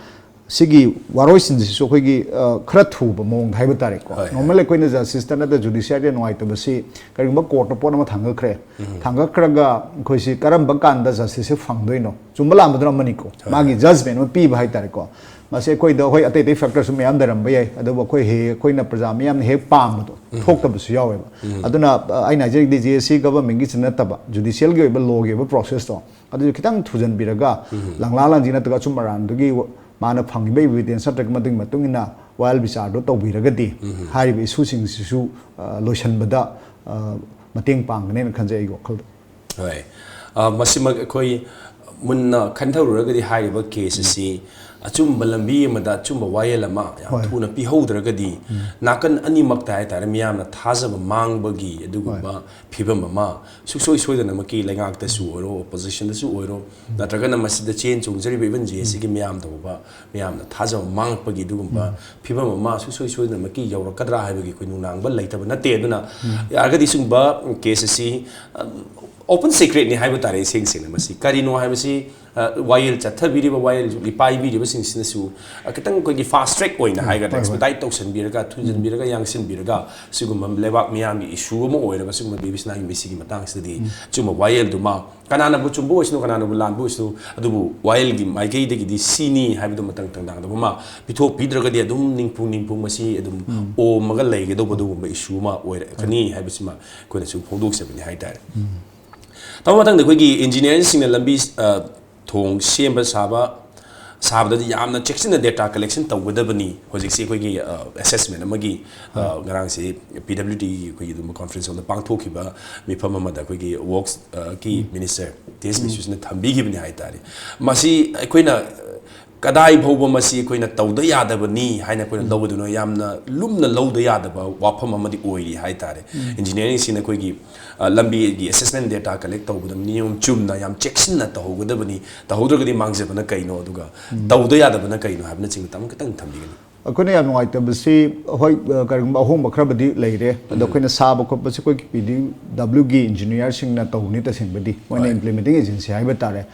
ꯁꯤꯒꯤ ꯋꯥꯔꯣꯏꯁꯤꯟꯁꯤꯁꯨ ꯑꯩꯈꯣꯏꯒꯤ, ꯑ, ꯈꯔ ꯊꯨꯕ ꯃꯑꯣꯡꯗ ꯍꯥꯏꯕ ꯇꯥꯔꯦꯀꯣ꯫ ꯍꯣꯏ, ꯍꯣꯏ꯫ Normal ꯑꯩꯈꯣꯏꯅ justice ꯇ ꯅꯠꯇ꯭ꯔ judiciary ꯗ ꯅꯨꯡꯉꯥꯏꯇꯕꯁꯤ, ꯀꯔꯤꯒꯨꯝꯕ court ꯇ ꯄꯣꯠ ꯑꯃ ꯊꯥꯡꯒꯠꯈ꯭ꯔꯦ, ꯊꯥꯡꯒꯠꯈ꯭ꯔꯒ ꯑꯩꯈꯣꯏꯁꯤ ꯀꯔꯝꯕ ꯀꯥꯟꯗ justice ꯁꯦ ꯐꯪꯗꯣꯏꯅꯣ? ꯆꯨꯝꯕ ꯂꯥꯟꯕꯗꯨꯅ ꯑꯃꯅꯤꯀꯣ꯫ ꯍꯣꯏ꯫ ꯃꯥꯒꯤ judgment ꯑꯃ ꯄꯤꯕ ꯍꯥꯏꯇꯥꯔꯦꯀꯣ꯫ ꯃꯁꯤ ꯑꯩꯈꯣꯏꯗ, ꯍꯣꯏ, ꯑꯇꯩ ꯑꯇꯩ factor ꯁꯨ ꯃꯌꯥꯝ ꯂꯩꯔꯝꯕ ꯌꯥꯏ, ꯑꯗꯨꯕꯨ ꯑꯩꯈꯣꯏ ꯍꯦꯛ, ꯑꯩꯈꯣꯏꯅ ꯄ꯭ꯔꯖꯥ ꯃꯤꯌꯥꯝꯅ ꯍꯦꯛ ꯄꯥꯝꯕꯗꯣ ꯊꯣꯛꯇꯕꯁꯨ ꯌꯥꯎꯋꯦꯕ꯫ ꯑꯗꯨꯅ, ꯑ, ꯑꯩꯅ ꯍꯥꯏꯖꯔꯤꯗꯤ J S C government ꯒꯤꯁꯨ ꯅꯠꯇꯕ, judicial ꯒꯤ ꯑꯣꯏꯕ law ꯒꯤ ꯑꯣꯏꯕ process ꯇꯣ ꯑꯗꯨꯁꯨ ꯈꯤꯇꯪ ꯊꯨꯖꯟꯕꯤꯔꯒ, ꯂꯥꯡꯂꯥ ꯂꯥꯡꯖꯤꯡ ꯅꯠꯇ꯭ꯔꯒ ꯑꯆꯨꯝ ꯑꯔꯥꯟꯗꯨꯒꯤ ꯋ-, ꯃꯥꯅ ꯐꯪꯉꯤꯕ evidence ꯅꯠꯇ꯭ꯔꯒ ꯃꯗꯨꯒꯤ ꯃꯇꯨꯡ ꯏꯟꯅ ꯋꯥꯌꯦꯜ ꯕꯤꯆꯥꯔꯗꯣ ꯇꯧꯕꯤꯔꯒꯗꯤ, ꯍꯥꯏꯔꯤꯕ issue ꯁꯤꯡꯁꯤꯁꯨ, ꯑ, ꯂꯣꯏꯁꯟꯕꯗ, ꯑ, ꯃꯇꯦꯡ ꯄꯥꯡꯒꯅꯦꯅ ꯈꯟꯖꯩ ꯑꯩꯒꯤ ꯋꯥꯈꯜꯗ꯫ ꯍꯣꯏ꯫ ꯑ, ꯃꯁꯤꯃꯛ ꯑꯩꯈꯣꯏ ꯃꯨꯟꯅ ꯈꯟꯊꯔꯨꯔꯒꯗꯤ ꯍꯥꯏꯔꯤꯕ case ꯑꯁꯤ ꯑꯆꯨꯝꯕ ꯂꯝꯕꯤ ꯑꯃꯗ ꯑꯆꯨꯝꯕ ꯋꯥꯌꯦꯜ ꯑꯃ ꯌꯥꯝ ꯍꯣꯏ꯫ ꯊꯨꯅ ꯄꯤꯍꯧꯗ꯭ꯔꯒꯗꯤ, ꯅꯥꯀꯟ ꯑꯅꯤꯃꯛꯇ ꯍꯥꯏꯇꯥꯔꯦ, ꯃꯤꯌꯥꯝꯅ ꯊꯥꯖꯕ ꯃꯥꯡꯕꯒꯤ ꯑꯗꯨꯒꯨꯝꯕ ꯍꯣꯏ꯫ ꯐꯤꯕꯝ ꯑꯃ ꯁꯨꯡꯁꯣꯏ ꯁꯣꯏꯗꯅꯃꯛꯀꯤ ꯂꯩꯉꯥꯛꯇꯁꯨ ꯑꯣꯏꯔꯣ, opposition ꯗꯁꯨ ꯑꯣꯏꯔꯣ, ꯅꯠꯇ꯭ꯔꯒꯅ ꯃꯁꯤꯗ ꯆꯦꯟ ꯆꯣꯡꯖꯔꯤꯕ even J S C ꯒꯤ ꯃꯤꯌꯥꯝꯗ ꯐꯥꯎꯕ ꯃꯤꯌꯥꯝꯅ ꯊꯥꯖꯕ ꯃꯥꯡꯉꯛꯄꯒꯤ ꯑꯗꯨꯒꯨꯝꯕ ꯐꯤꯕꯝ ꯑꯃ ꯁꯨꯡꯁꯣꯏ ꯁꯣꯏꯗꯅꯃꯛꯀꯤ ꯌꯧꯔꯛꯀꯗ꯭ꯔꯥ ꯍꯥꯏꯕꯒꯤ ꯑꯩꯈꯣꯏ ꯅꯨꯡꯅꯥꯡꯕ ꯂꯩꯇꯕ ꯅꯠꯇꯦ꯫ ꯑꯗꯨꯅ ꯌꯥꯔꯒꯗꯤ ꯁꯤꯒꯨꯝꯕ case ꯑꯁꯤ, ꯑ, open secret ꯅꯤ ꯍꯥꯏꯕ ꯇꯥꯔꯦ, ꯏꯁꯦꯡ ꯁꯦꯡꯅ꯫ ꯃꯁꯤ ꯀꯔꯤꯅꯣ ꯍꯥꯏꯕꯁꯤ, ꯑ, ꯋꯥꯌꯦꯜ ꯆꯠꯊꯕꯤꯔꯤꯕ, ꯋꯥꯌꯦꯜ ꯄꯥꯏꯕꯤꯔꯤꯕꯁꯤꯡꯁꯤꯅꯁꯨ, ꯑ, ꯈꯤꯇꯪ ꯑꯩꯈꯣꯏꯒꯤ fast track ꯑꯣꯏꯅ ꯍꯥꯏꯒꯗ꯭ꯔꯥ, ꯍꯣꯏ, ꯍꯣꯏ꯫ Expedite ꯇꯧꯁꯟꯕꯤꯔꯒ, ꯊꯨꯖꯟꯕꯤꯔꯒ, ꯌꯥꯡꯁꯤꯟꯕꯤꯔꯒ, ꯁꯤꯒꯨꯝꯕ ꯂꯩꯕꯥꯛ ꯃꯤꯌꯥꯝꯒꯤ issue ꯑꯃ ꯑꯣꯏꯔꯕ ꯁꯤꯒꯨꯝꯕ ꯕꯤ ꯕꯤ ꯁꯅꯥꯒꯤ ꯃꯤꯁꯤꯒꯤ ꯃꯇꯥꯡꯁꯤꯗꯗꯤ ꯑꯆꯨꯝꯕ ꯋꯥꯌꯦꯜꯗꯨꯃ, ꯀꯅꯥꯅꯕꯨ ꯆꯨꯝꯕ ꯑꯣꯏꯁꯅꯨ, ꯀꯅꯥꯅꯕꯨ ꯂꯥꯟꯕ ꯑꯣꯏꯁꯅꯨ, ꯑꯗꯨꯕꯨ ꯋꯥꯌꯦꯜꯒꯤ ꯃꯥꯏꯀꯩꯗꯒꯤꯗꯤ ꯁꯤꯅꯤ ꯍꯥꯏꯕꯗꯨꯃꯇꯪ ꯇꯪꯗꯥꯡꯗꯕ ꯑꯃ ꯄꯤꯊꯣꯛꯄꯤꯗ꯭ꯔꯒꯗꯤ ꯑꯗꯨꯝ ꯅꯤꯡꯄꯨꯡ ꯅꯤꯡꯄꯨꯡ ꯃꯁꯤ ꯑꯗꯨꯝ ꯑꯣꯝꯃꯒ ꯂꯩꯒꯗꯧꯕ ꯑꯗꯨꯒꯨꯝꯕ issue ꯑꯃ ꯑꯣꯏꯔꯛꯀꯅꯤ ꯍꯥꯏꯕꯁꯤꯃ ꯑꯩꯈꯣꯏꯅꯁꯨ ꯐꯣꯡꯗꯣꯛꯆꯕꯅꯤ ꯍꯥꯏꯇꯥꯔꯦ꯫ ꯇꯥꯃꯣ, ꯃꯊꯪꯗ ꯑꯩꯈꯣꯏꯒꯤ engineer ꯁꯤꯡꯅ ꯂꯝꯕꯤ, ꯑ, ꯊꯣꯡ ꯁꯦꯝꯕ ꯁꯥꯕ, ꯁꯥꯕꯗꯗꯤ ꯌꯥꯝꯅ ꯆꯦꯛꯁꯤꯟꯅ data collection ꯇꯧꯒꯗꯕꯅꯤ꯫ ꯍꯧꯖꯤꯛꯁꯤ ꯑꯩꯈꯣꯏꯒꯤ, ꯑ, assessment ꯑꯃꯒꯤ, ꯑ, ꯉꯔꯥꯡꯁꯤ P W D ꯒꯤ ꯑꯩꯈꯣꯏꯒꯤ ꯑꯗꯨꯝ conference ꯍꯣꯜꯗ ꯄꯥꯡꯊꯣꯛꯈꯤꯕ ꯃꯤꯐꯝ ꯑꯃꯗ ꯑꯩꯈꯣꯏꯒꯤ works, ꯑ, ꯀꯤ minister ꯇꯦꯖ ꯕꯤꯁ꯭ꯋꯁꯤꯅ ꯊꯝꯕꯤꯈꯤꯕꯅꯤ ꯍꯥꯏꯇꯥꯔꯦ꯫ ꯃꯁꯤ ꯑꯩꯈꯣꯏꯅ, ꯑ, ꯀꯗꯥꯏ ꯐꯥꯎꯕ ꯃꯁꯤ ꯑꯩꯈꯣꯏꯅ ꯇꯧꯗ ꯌꯥꯗꯕꯅꯤ ꯍꯥꯏꯅ ꯑꯩꯈꯣꯏꯅ ꯂꯧꯒꯗꯣꯏꯅꯣ, ꯌꯥꯝꯅ ꯂꯨꯝꯅ ꯂꯧꯗ ꯌꯥꯗꯕ ꯋꯥꯐꯝ ꯑꯃꯗꯤ ꯑꯣꯏꯔꯤ ꯍꯥꯏꯇꯥꯔꯦ꯫ ꯏꯟꯖꯤꯅꯤꯌꯥꯔꯤꯡꯁꯤꯅ ꯑꯩꯈꯣꯏꯒꯤ, ꯑ, ꯂꯝꯕꯤꯒꯤ ꯑꯦꯁꯦꯁꯃꯦꯟ ꯗꯦꯇꯥ ꯀꯂꯦꯛ ꯇꯧꯕꯗ ꯅꯤꯌꯣꯝ ꯆꯨꯝꯅ ꯌꯥꯝ ꯆꯦꯛꯁꯤꯟꯅ ꯇꯧꯍꯧꯒꯗꯕꯅꯤ, ꯇꯧꯍꯧꯗ꯭ꯔꯒꯗꯤ ꯃꯥꯡꯖꯕꯅ ꯀꯩꯅꯣ, ꯑꯗꯨꯒ ꯇꯧꯗ ꯌꯥꯗꯕꯅ ꯀꯩꯅꯣ ꯍꯥꯏꯕꯅꯆꯤꯡꯕ ꯇꯥꯃꯣ ꯈꯤꯇꯪ ꯊꯝꯕꯤꯒꯅꯤ꯫ ꯑꯩꯈꯣꯏꯅ ꯌꯥꯝ ꯅꯨꯡꯉꯥꯏꯇꯕꯁꯤ, ꯍꯣꯏ, ꯑ, ꯀꯔꯤꯒꯨꯝꯕ ꯑꯍꯣꯡꯕ ꯈꯔꯕꯨꯗꯤ ꯂꯩꯔꯦ, ꯑꯗꯣ ꯑꯩꯈꯣꯏꯅ ꯁꯥꯕ ꯈꯣꯠꯄꯁꯤ ꯑꯩꯈꯣꯏꯒꯤ ꯄꯤ ꯗꯕ꯭ꯂꯤꯎ ꯗꯤꯒꯤ ꯏꯟꯖꯤꯅꯤꯌꯥꯔꯁꯤꯡꯅ ꯇꯧꯕꯅꯤ ꯇꯁꯦꯡꯕꯗꯤ, ꯃꯣꯏꯅ ꯍꯣꯏ꯫ ꯏꯝꯄ꯭ꯂꯤꯃꯦꯟꯇꯤꯡ ꯑꯦꯖꯦꯟꯁꯤ ꯍꯥꯏꯕ ꯇꯥꯔꯦ꯫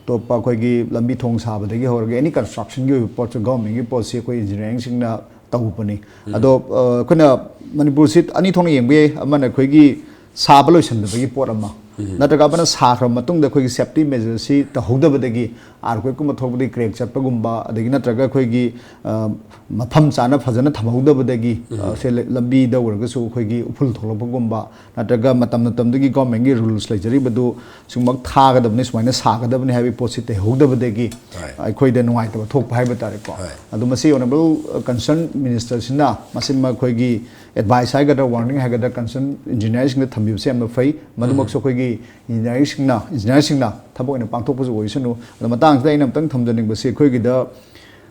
ꯑꯇꯣꯞꯄ ꯑꯩꯈꯣꯏꯒꯤ ꯂꯝꯕꯤ ꯊꯣꯡ ꯁꯥꯕꯗꯒꯤ ꯍꯧꯔꯒ ꯑꯦꯅꯤ ꯀꯟꯁꯇ꯭ꯔꯛꯁꯟꯒꯤ ꯑꯣꯏꯕ ꯄꯣꯠꯁꯨ, ꯒꯚꯔꯟꯃꯦꯟꯒꯤ ꯄꯣꯠꯁꯤ ꯑꯩꯈꯣꯏ ꯏꯟꯖꯤꯅꯤꯌꯥꯔꯤꯡꯁꯤꯡꯅ ꯇꯧꯕꯅꯤ꯫ ꯑꯗꯣ, ꯑ, ꯑꯩꯈꯣꯏꯅ ꯃꯅꯤꯄꯨꯔꯁꯤ ꯑꯅꯤ ꯊꯣꯛꯅ ꯌꯦꯡꯕ ꯌꯥꯏ꯫ ꯑꯃꯅ ꯑꯩꯈꯣꯏꯒꯤ ꯁꯥꯕ ꯂꯣꯏꯁꯤꯟꯗꯕꯒꯤ ꯄꯣꯠ ꯑꯃ, ꯅꯠꯇ꯭ꯔꯒ ꯑꯃꯅ ꯁꯥꯈ꯭ꯔꯕ ꯃꯇꯨꯡꯗ ꯑꯩꯈꯣꯏꯒꯤ ꯁꯦꯐꯇꯤ ꯃꯦꯖꯔꯁꯤ ꯇꯧꯍꯧꯗꯕꯗꯒꯤ, ꯑꯥꯔꯀ꯭ꯋꯦꯛꯀꯨꯝꯕ ꯊꯣꯛꯄꯗꯒꯤ ꯀ꯭ꯔꯦꯛ ꯆꯠꯄꯒꯨꯝꯕ, ꯑꯗꯒꯤ ꯅꯠꯇ꯭ꯔꯒ ꯑꯩꯈꯣꯏꯒꯤ, ꯑ, ꯃꯐꯝ ꯆꯥꯅ ꯐꯖꯅ ꯊꯝꯍꯧꯗꯕꯗꯒꯤ, ꯑ, ꯁꯦ ꯂ-, ꯂꯝꯕꯤꯗ ꯑꯣꯏꯔꯒꯁꯨ ꯑꯩꯈꯣꯏꯒꯤ ꯎꯐꯨꯜ ꯊꯣꯛꯂꯛꯄꯒꯨꯝꯕ, ꯅꯠꯇ꯭ꯔꯒ ꯃꯇꯝ ꯃꯇꯝꯗꯨꯒꯤ ꯒꯣꯔꯃꯦꯟꯒꯤ ꯔꯨꯜꯁ ꯂꯩꯖꯔꯤꯕꯗꯨ ꯁꯨꯃꯥꯏꯅ ꯊꯥꯒꯗꯕꯅꯤ, ꯁꯨꯃꯥꯏꯅ ꯁꯥꯒꯗꯕꯅꯤ ꯍꯥꯏꯕꯒꯤ ꯄꯣꯠꯁꯤ ꯇꯧꯍꯧꯗꯕꯗꯒꯤ, ꯍꯣꯏ꯫ ꯑꯩꯈꯣꯏꯗ ꯅꯨꯡꯉꯥꯏꯇꯕ ꯊꯣꯛꯄ ꯍꯥꯏꯕ ꯇꯥꯔꯦꯀꯣ꯫ ꯍꯣꯏ꯫ ꯑꯗꯣ ꯃꯁꯤ ꯑꯣꯅꯔꯦꯕꯜ, ꯑ, ꯀꯟꯁꯔꯟ ꯃꯤꯅꯤꯁꯇꯔꯁꯤꯅ ꯃꯁꯤꯃ ꯑꯩꯈꯣꯏꯒꯤ ꯑꯦꯗꯚꯥꯏꯁ ꯍꯥꯏꯒꯗ꯭ꯔꯥ, ꯋꯥꯔꯅꯤꯡ ꯍꯥꯏꯒꯗ꯭ꯔꯥ, ꯀꯟꯁꯔꯟ ꯏꯟꯖꯤꯅꯤꯌꯥꯔꯁꯤꯡꯗ ꯊꯝꯕꯤꯕꯁꯦ ꯌꯥꯝꯅ ꯐꯩ꯫ ꯃꯗꯨꯃꯛꯁꯨ ꯑꯩꯈꯣꯏꯒꯤ ꯏꯟꯖꯤꯅꯤꯌꯥꯔꯁꯤꯡꯅ, ꯏꯟꯖꯤꯅꯤꯌꯥꯔꯁꯤꯡꯅ ꯊꯕꯛ ꯑꯣꯏꯅ ꯄꯥꯡꯊꯣꯛꯄꯁꯨ ꯑꯣꯏꯁꯅꯨ꯫ ꯑꯗꯣ ꯃꯇꯥꯡꯁꯤꯗ ꯑꯩꯅ ꯑꯝꯇꯪ ꯊꯝꯖꯅꯤꯡꯕꯁꯤ, ꯑꯩꯈꯣꯏꯒꯤꯗ,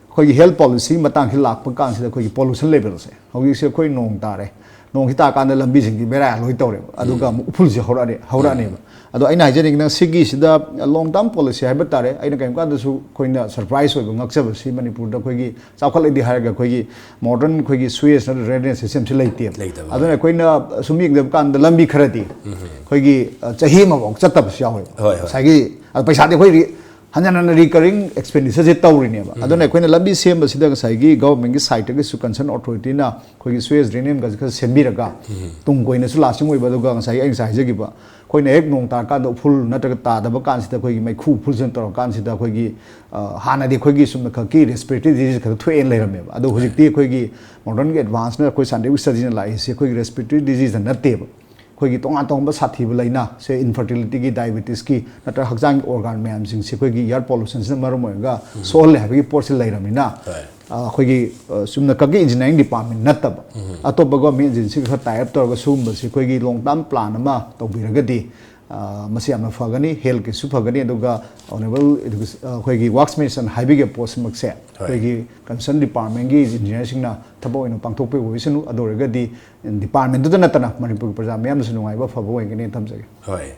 ꯑꯩꯈꯣꯏꯒꯤ ꯍꯦꯜꯊ ꯄꯣꯂꯤꯁꯤ ꯃꯇꯥꯡꯁꯤ ꯂꯥꯛꯄ ꯀꯥꯟꯁꯤꯗ ꯑꯩꯈꯣꯏꯒꯤ ꯄꯣꯂꯨꯁꯟ ꯂꯦꯚꯦꯜꯁꯦ ꯍꯧꯖꯤꯛꯁꯦ ꯑꯩꯈꯣꯏ ꯅꯣꯡ ꯇꯥꯔꯦ, ꯅꯣꯡꯁꯤ ꯇꯥꯔꯀꯥꯟꯗ ꯂꯝꯕꯤꯁꯤꯡꯁꯤ ꯕꯦꯔꯥ ꯂꯣꯏ ꯇꯧꯔꯦꯕ, ꯑꯗꯨꯒ ꯑꯃꯨꯛ ꯎꯐꯨꯜꯁꯦ ꯍꯧꯔꯛꯑꯅꯤ, ꯍꯧꯔꯛꯑꯅꯦꯕ꯫ ꯑꯗꯣ ꯑꯩꯅ ꯍꯥꯏꯖꯅꯤꯡꯉꯤꯅ ꯁꯤꯒꯤꯁꯤꯗ ꯂꯣꯡ ꯇꯥꯔꯝ ꯄꯣꯂꯤꯁꯤ ꯍꯥꯏꯕ ꯇꯥꯔꯦ, ꯑꯩꯅ ꯀꯔꯤꯒꯨꯝꯕ ꯀꯥꯟꯗꯁꯨ ꯑꯩꯈꯣꯏꯅ ꯁꯔꯄ꯭ꯔꯥꯏꯁ ꯑꯣꯏꯕ ꯉꯛꯆꯕꯁꯤ ꯃꯅꯤꯄꯨꯔꯗ ꯑꯩꯈꯣꯏꯒꯤ ꯆꯥꯎꯈꯠꯂꯦꯗꯤ ꯍꯥꯏꯔꯒ ꯑꯩꯈꯣꯏꯒꯤ ꯃꯣꯗꯔꯟ ꯑꯩꯈꯣꯏꯒꯤ ꯁꯨꯋꯦꯖ ꯅꯠꯇ꯭ꯔꯒ ꯗ꯭ꯔꯦꯅꯦꯖ ꯁꯤꯁꯇꯦꯝꯁꯤ ꯂꯩꯇꯦꯕ꯫ ꯂꯩꯇꯕ꯫ ꯑꯗꯨꯅ ꯑꯩꯈꯣꯏꯅ ꯁꯨꯝ ꯌꯦꯡꯖꯕ ꯀꯥꯟꯗ ꯂꯝꯕꯤ ꯈꯔꯗꯤ ꯑꯩꯈꯣꯏꯒꯤ, ꯑ, ꯆꯍꯤ ꯑꯃꯐꯥꯎ ꯆꯠꯇꯕꯁꯨ ꯌꯥꯎꯋꯦꯕ꯫ ꯍꯣꯏ, ꯍꯣꯏ꯫ ꯉꯁꯥꯏꯒꯤ, ꯑ, ꯄꯩꯁꯥꯗꯤ ꯑꯩꯈꯣꯏ ꯔꯤ-, ꯍꯟꯖꯟ ꯍꯟꯅ ꯔꯤꯀꯔꯤꯡ ꯑꯦꯛꯁꯄꯦꯟꯗꯤꯆꯔꯁꯦ ꯇꯧꯔꯤꯅꯦꯕ꯫ ꯑꯗꯨꯅ ꯑꯩꯈꯣꯏꯅ ꯂꯝꯕꯤ ꯁꯦꯝꯕꯁꯤꯗ ꯉꯁꯥꯏꯒꯤ ꯒꯚꯔꯟꯃꯦꯟꯠꯀꯤ ꯁꯥꯏꯠꯇꯒꯤꯁꯨ ꯀꯟꯁꯔꯟ ꯑꯣꯊꯣꯔꯤꯇꯤꯅ ꯑꯩꯈꯣꯏꯒꯤ ꯁꯨꯋꯦꯖ ꯗ꯭ꯔꯦꯟ ꯅꯦꯝꯒꯁꯦ ꯈꯔ ꯁꯦꯝꯕꯤꯔꯒ ꯇꯨꯡ ꯀꯣꯏꯅꯁꯨ ꯂꯥꯁꯇꯤꯡ ꯑꯣꯏꯕ, ꯑꯗꯨꯒ ꯉꯁꯥꯏꯒꯤ ꯑꯩ ꯉꯁꯥꯏ ꯍꯥꯏꯖꯈꯤꯕ, ꯑꯩꯈꯣꯏꯅ ꯍꯦꯛ ꯅꯣꯡ ꯇꯥꯔꯀꯥꯟꯗ ꯎꯐꯨꯜ ꯅꯠꯇ꯭ꯔꯒ ꯇꯥꯗꯕ ꯀꯥꯟꯁꯤꯗ ꯑꯩꯈꯣꯏꯒꯤ ꯃꯩꯈꯨ ꯎꯐꯨꯜꯁꯤꯅ ꯇꯧꯔꯀꯥꯟꯁꯤꯗ ꯑꯩꯈꯣꯏꯒꯤ, ꯑ, ꯍꯥꯟꯅꯗꯤ ꯑꯩꯈꯣꯏꯒꯤ ꯆꯨꯝꯅ ꯈꯛꯀꯤ ꯔꯦꯁꯄꯤꯔꯦꯇꯔꯤ ꯗꯤꯖꯤꯖ ꯈꯛꯇ ꯊꯣꯛꯑꯦꯅ ꯂꯩꯔꯝꯃꯦꯕ꯫ ꯑꯗꯣ ꯍꯧꯖꯤꯛꯇꯤ ꯑꯩꯈꯣꯏꯒꯤ ꯃꯣꯗꯔꯟꯒꯤ ꯑꯦꯗꯚꯥꯟꯁꯅ ꯑꯩꯈꯣꯏ ꯁꯥꯏꯟꯇꯤꯐꯤꯛ ꯁ꯭ꯇꯗꯤꯅ ꯂꯥꯛꯏꯁꯦ ꯑꯩꯈꯣꯏꯒꯤ ꯔꯦꯁꯄꯤꯔꯦꯇꯔꯤ ꯗꯤꯖꯤꯖꯇ ꯅꯠꯇꯦꯕ꯫ ꯑꯩꯈꯣꯏꯒꯤ ꯇꯣꯉꯥꯟ ꯇꯣꯉꯥꯟꯕ ꯁꯥꯊꯤꯕ ꯂꯥꯏꯅꯥ, ꯁꯦ ꯏꯟꯐꯔꯇꯤꯂꯤꯇꯤꯒꯤ, ꯗꯥꯏꯕꯦꯇꯤꯁꯀꯤ ꯅꯠꯇ꯭ꯔꯒ ꯍꯛꯆꯥꯡꯒꯤ ꯑꯣꯔꯒꯥꯟ ꯃꯌꯥꯝꯁꯤꯡꯁꯦ ꯑꯩꯈꯣꯏꯒꯤ ꯑꯦꯌꯔ ꯄꯣꯂꯨꯁꯟꯁꯤꯅ ꯃꯔꯝ ꯑꯣꯏꯔꯒ ꯁꯣꯛꯍꯜꯂꯦ ꯍꯥꯏꯕꯒꯤ ꯄꯣꯠꯁꯤ ꯂꯩꯔꯕꯅꯤꯅ, ꯍꯣꯏ꯫ ꯑ, ꯑꯩꯈꯣꯏꯒꯤ, ꯑ, ꯆꯨꯝꯅ ꯈꯛꯀꯤ ꯏꯟꯖꯤꯅꯤꯌꯥꯔꯤꯡ ꯗꯤꯄꯥꯔꯠꯃꯦꯟ ꯅꯠꯇꯕ ꯑꯇꯣꯞꯄ ꯒꯣꯔꯃꯦꯟ ꯑꯦꯖꯦꯟꯁꯤꯒ ꯈꯔ ꯇꯥꯏ ꯑꯞ ꯇꯧꯔꯒ ꯁꯤꯒꯨꯝꯕꯁꯤ ꯑꯩꯈꯣꯏꯒꯤ ꯂꯣꯡ ꯇꯥꯔꯝ ꯄ꯭ꯂꯥꯟ ꯑꯃ ꯇꯧꯕꯤꯔꯒꯗꯤ ꯑ, ꯃꯁꯤ ꯌꯥꯝꯅ ꯐꯒꯅꯤ, ꯍꯦꯜꯠꯀꯤꯁꯨ ꯐꯒꯅꯤ, ꯑꯗꯨꯒ ꯑꯣꯅꯔꯦꯕꯜ ꯑꯩꯈꯣꯏꯒꯤ ꯋꯥꯔꯛꯁ ꯃꯤꯅꯤꯁꯇꯔꯅ ꯍꯥꯏꯕꯤꯈꯤꯕ ꯄꯣꯠꯁꯤꯃꯛꯁꯦ ꯑꯩꯈꯣꯏꯒꯤ ꯀꯟꯁꯔꯟ ꯗꯤꯄꯥꯔꯠꯃꯦꯟꯒꯤ ꯏꯟꯖꯤꯅꯤꯌꯔꯁꯤꯡꯅ ꯊꯕꯛ ꯑꯣꯏꯅ ꯄꯥꯡꯊꯣꯛꯄꯤꯕ ꯑꯣꯏꯁꯅꯨ꯫ ꯑꯗꯨ ꯑꯣꯏꯔꯒꯗꯤ ꯗꯤꯄꯥꯔꯠꯃꯦꯟꯗꯨꯗ ꯅꯠꯇꯅ ꯃꯅꯤꯄꯨꯔꯒꯤ ꯄ꯭ꯔꯖꯥ ꯃꯤꯌꯥꯝꯗꯁꯨ ꯅꯨꯡꯉꯥꯏꯕ ꯑꯐꯕ ꯑꯣꯏꯒꯅꯤ ꯊꯝꯖꯒꯦ꯫ ꯍꯣꯏ꯫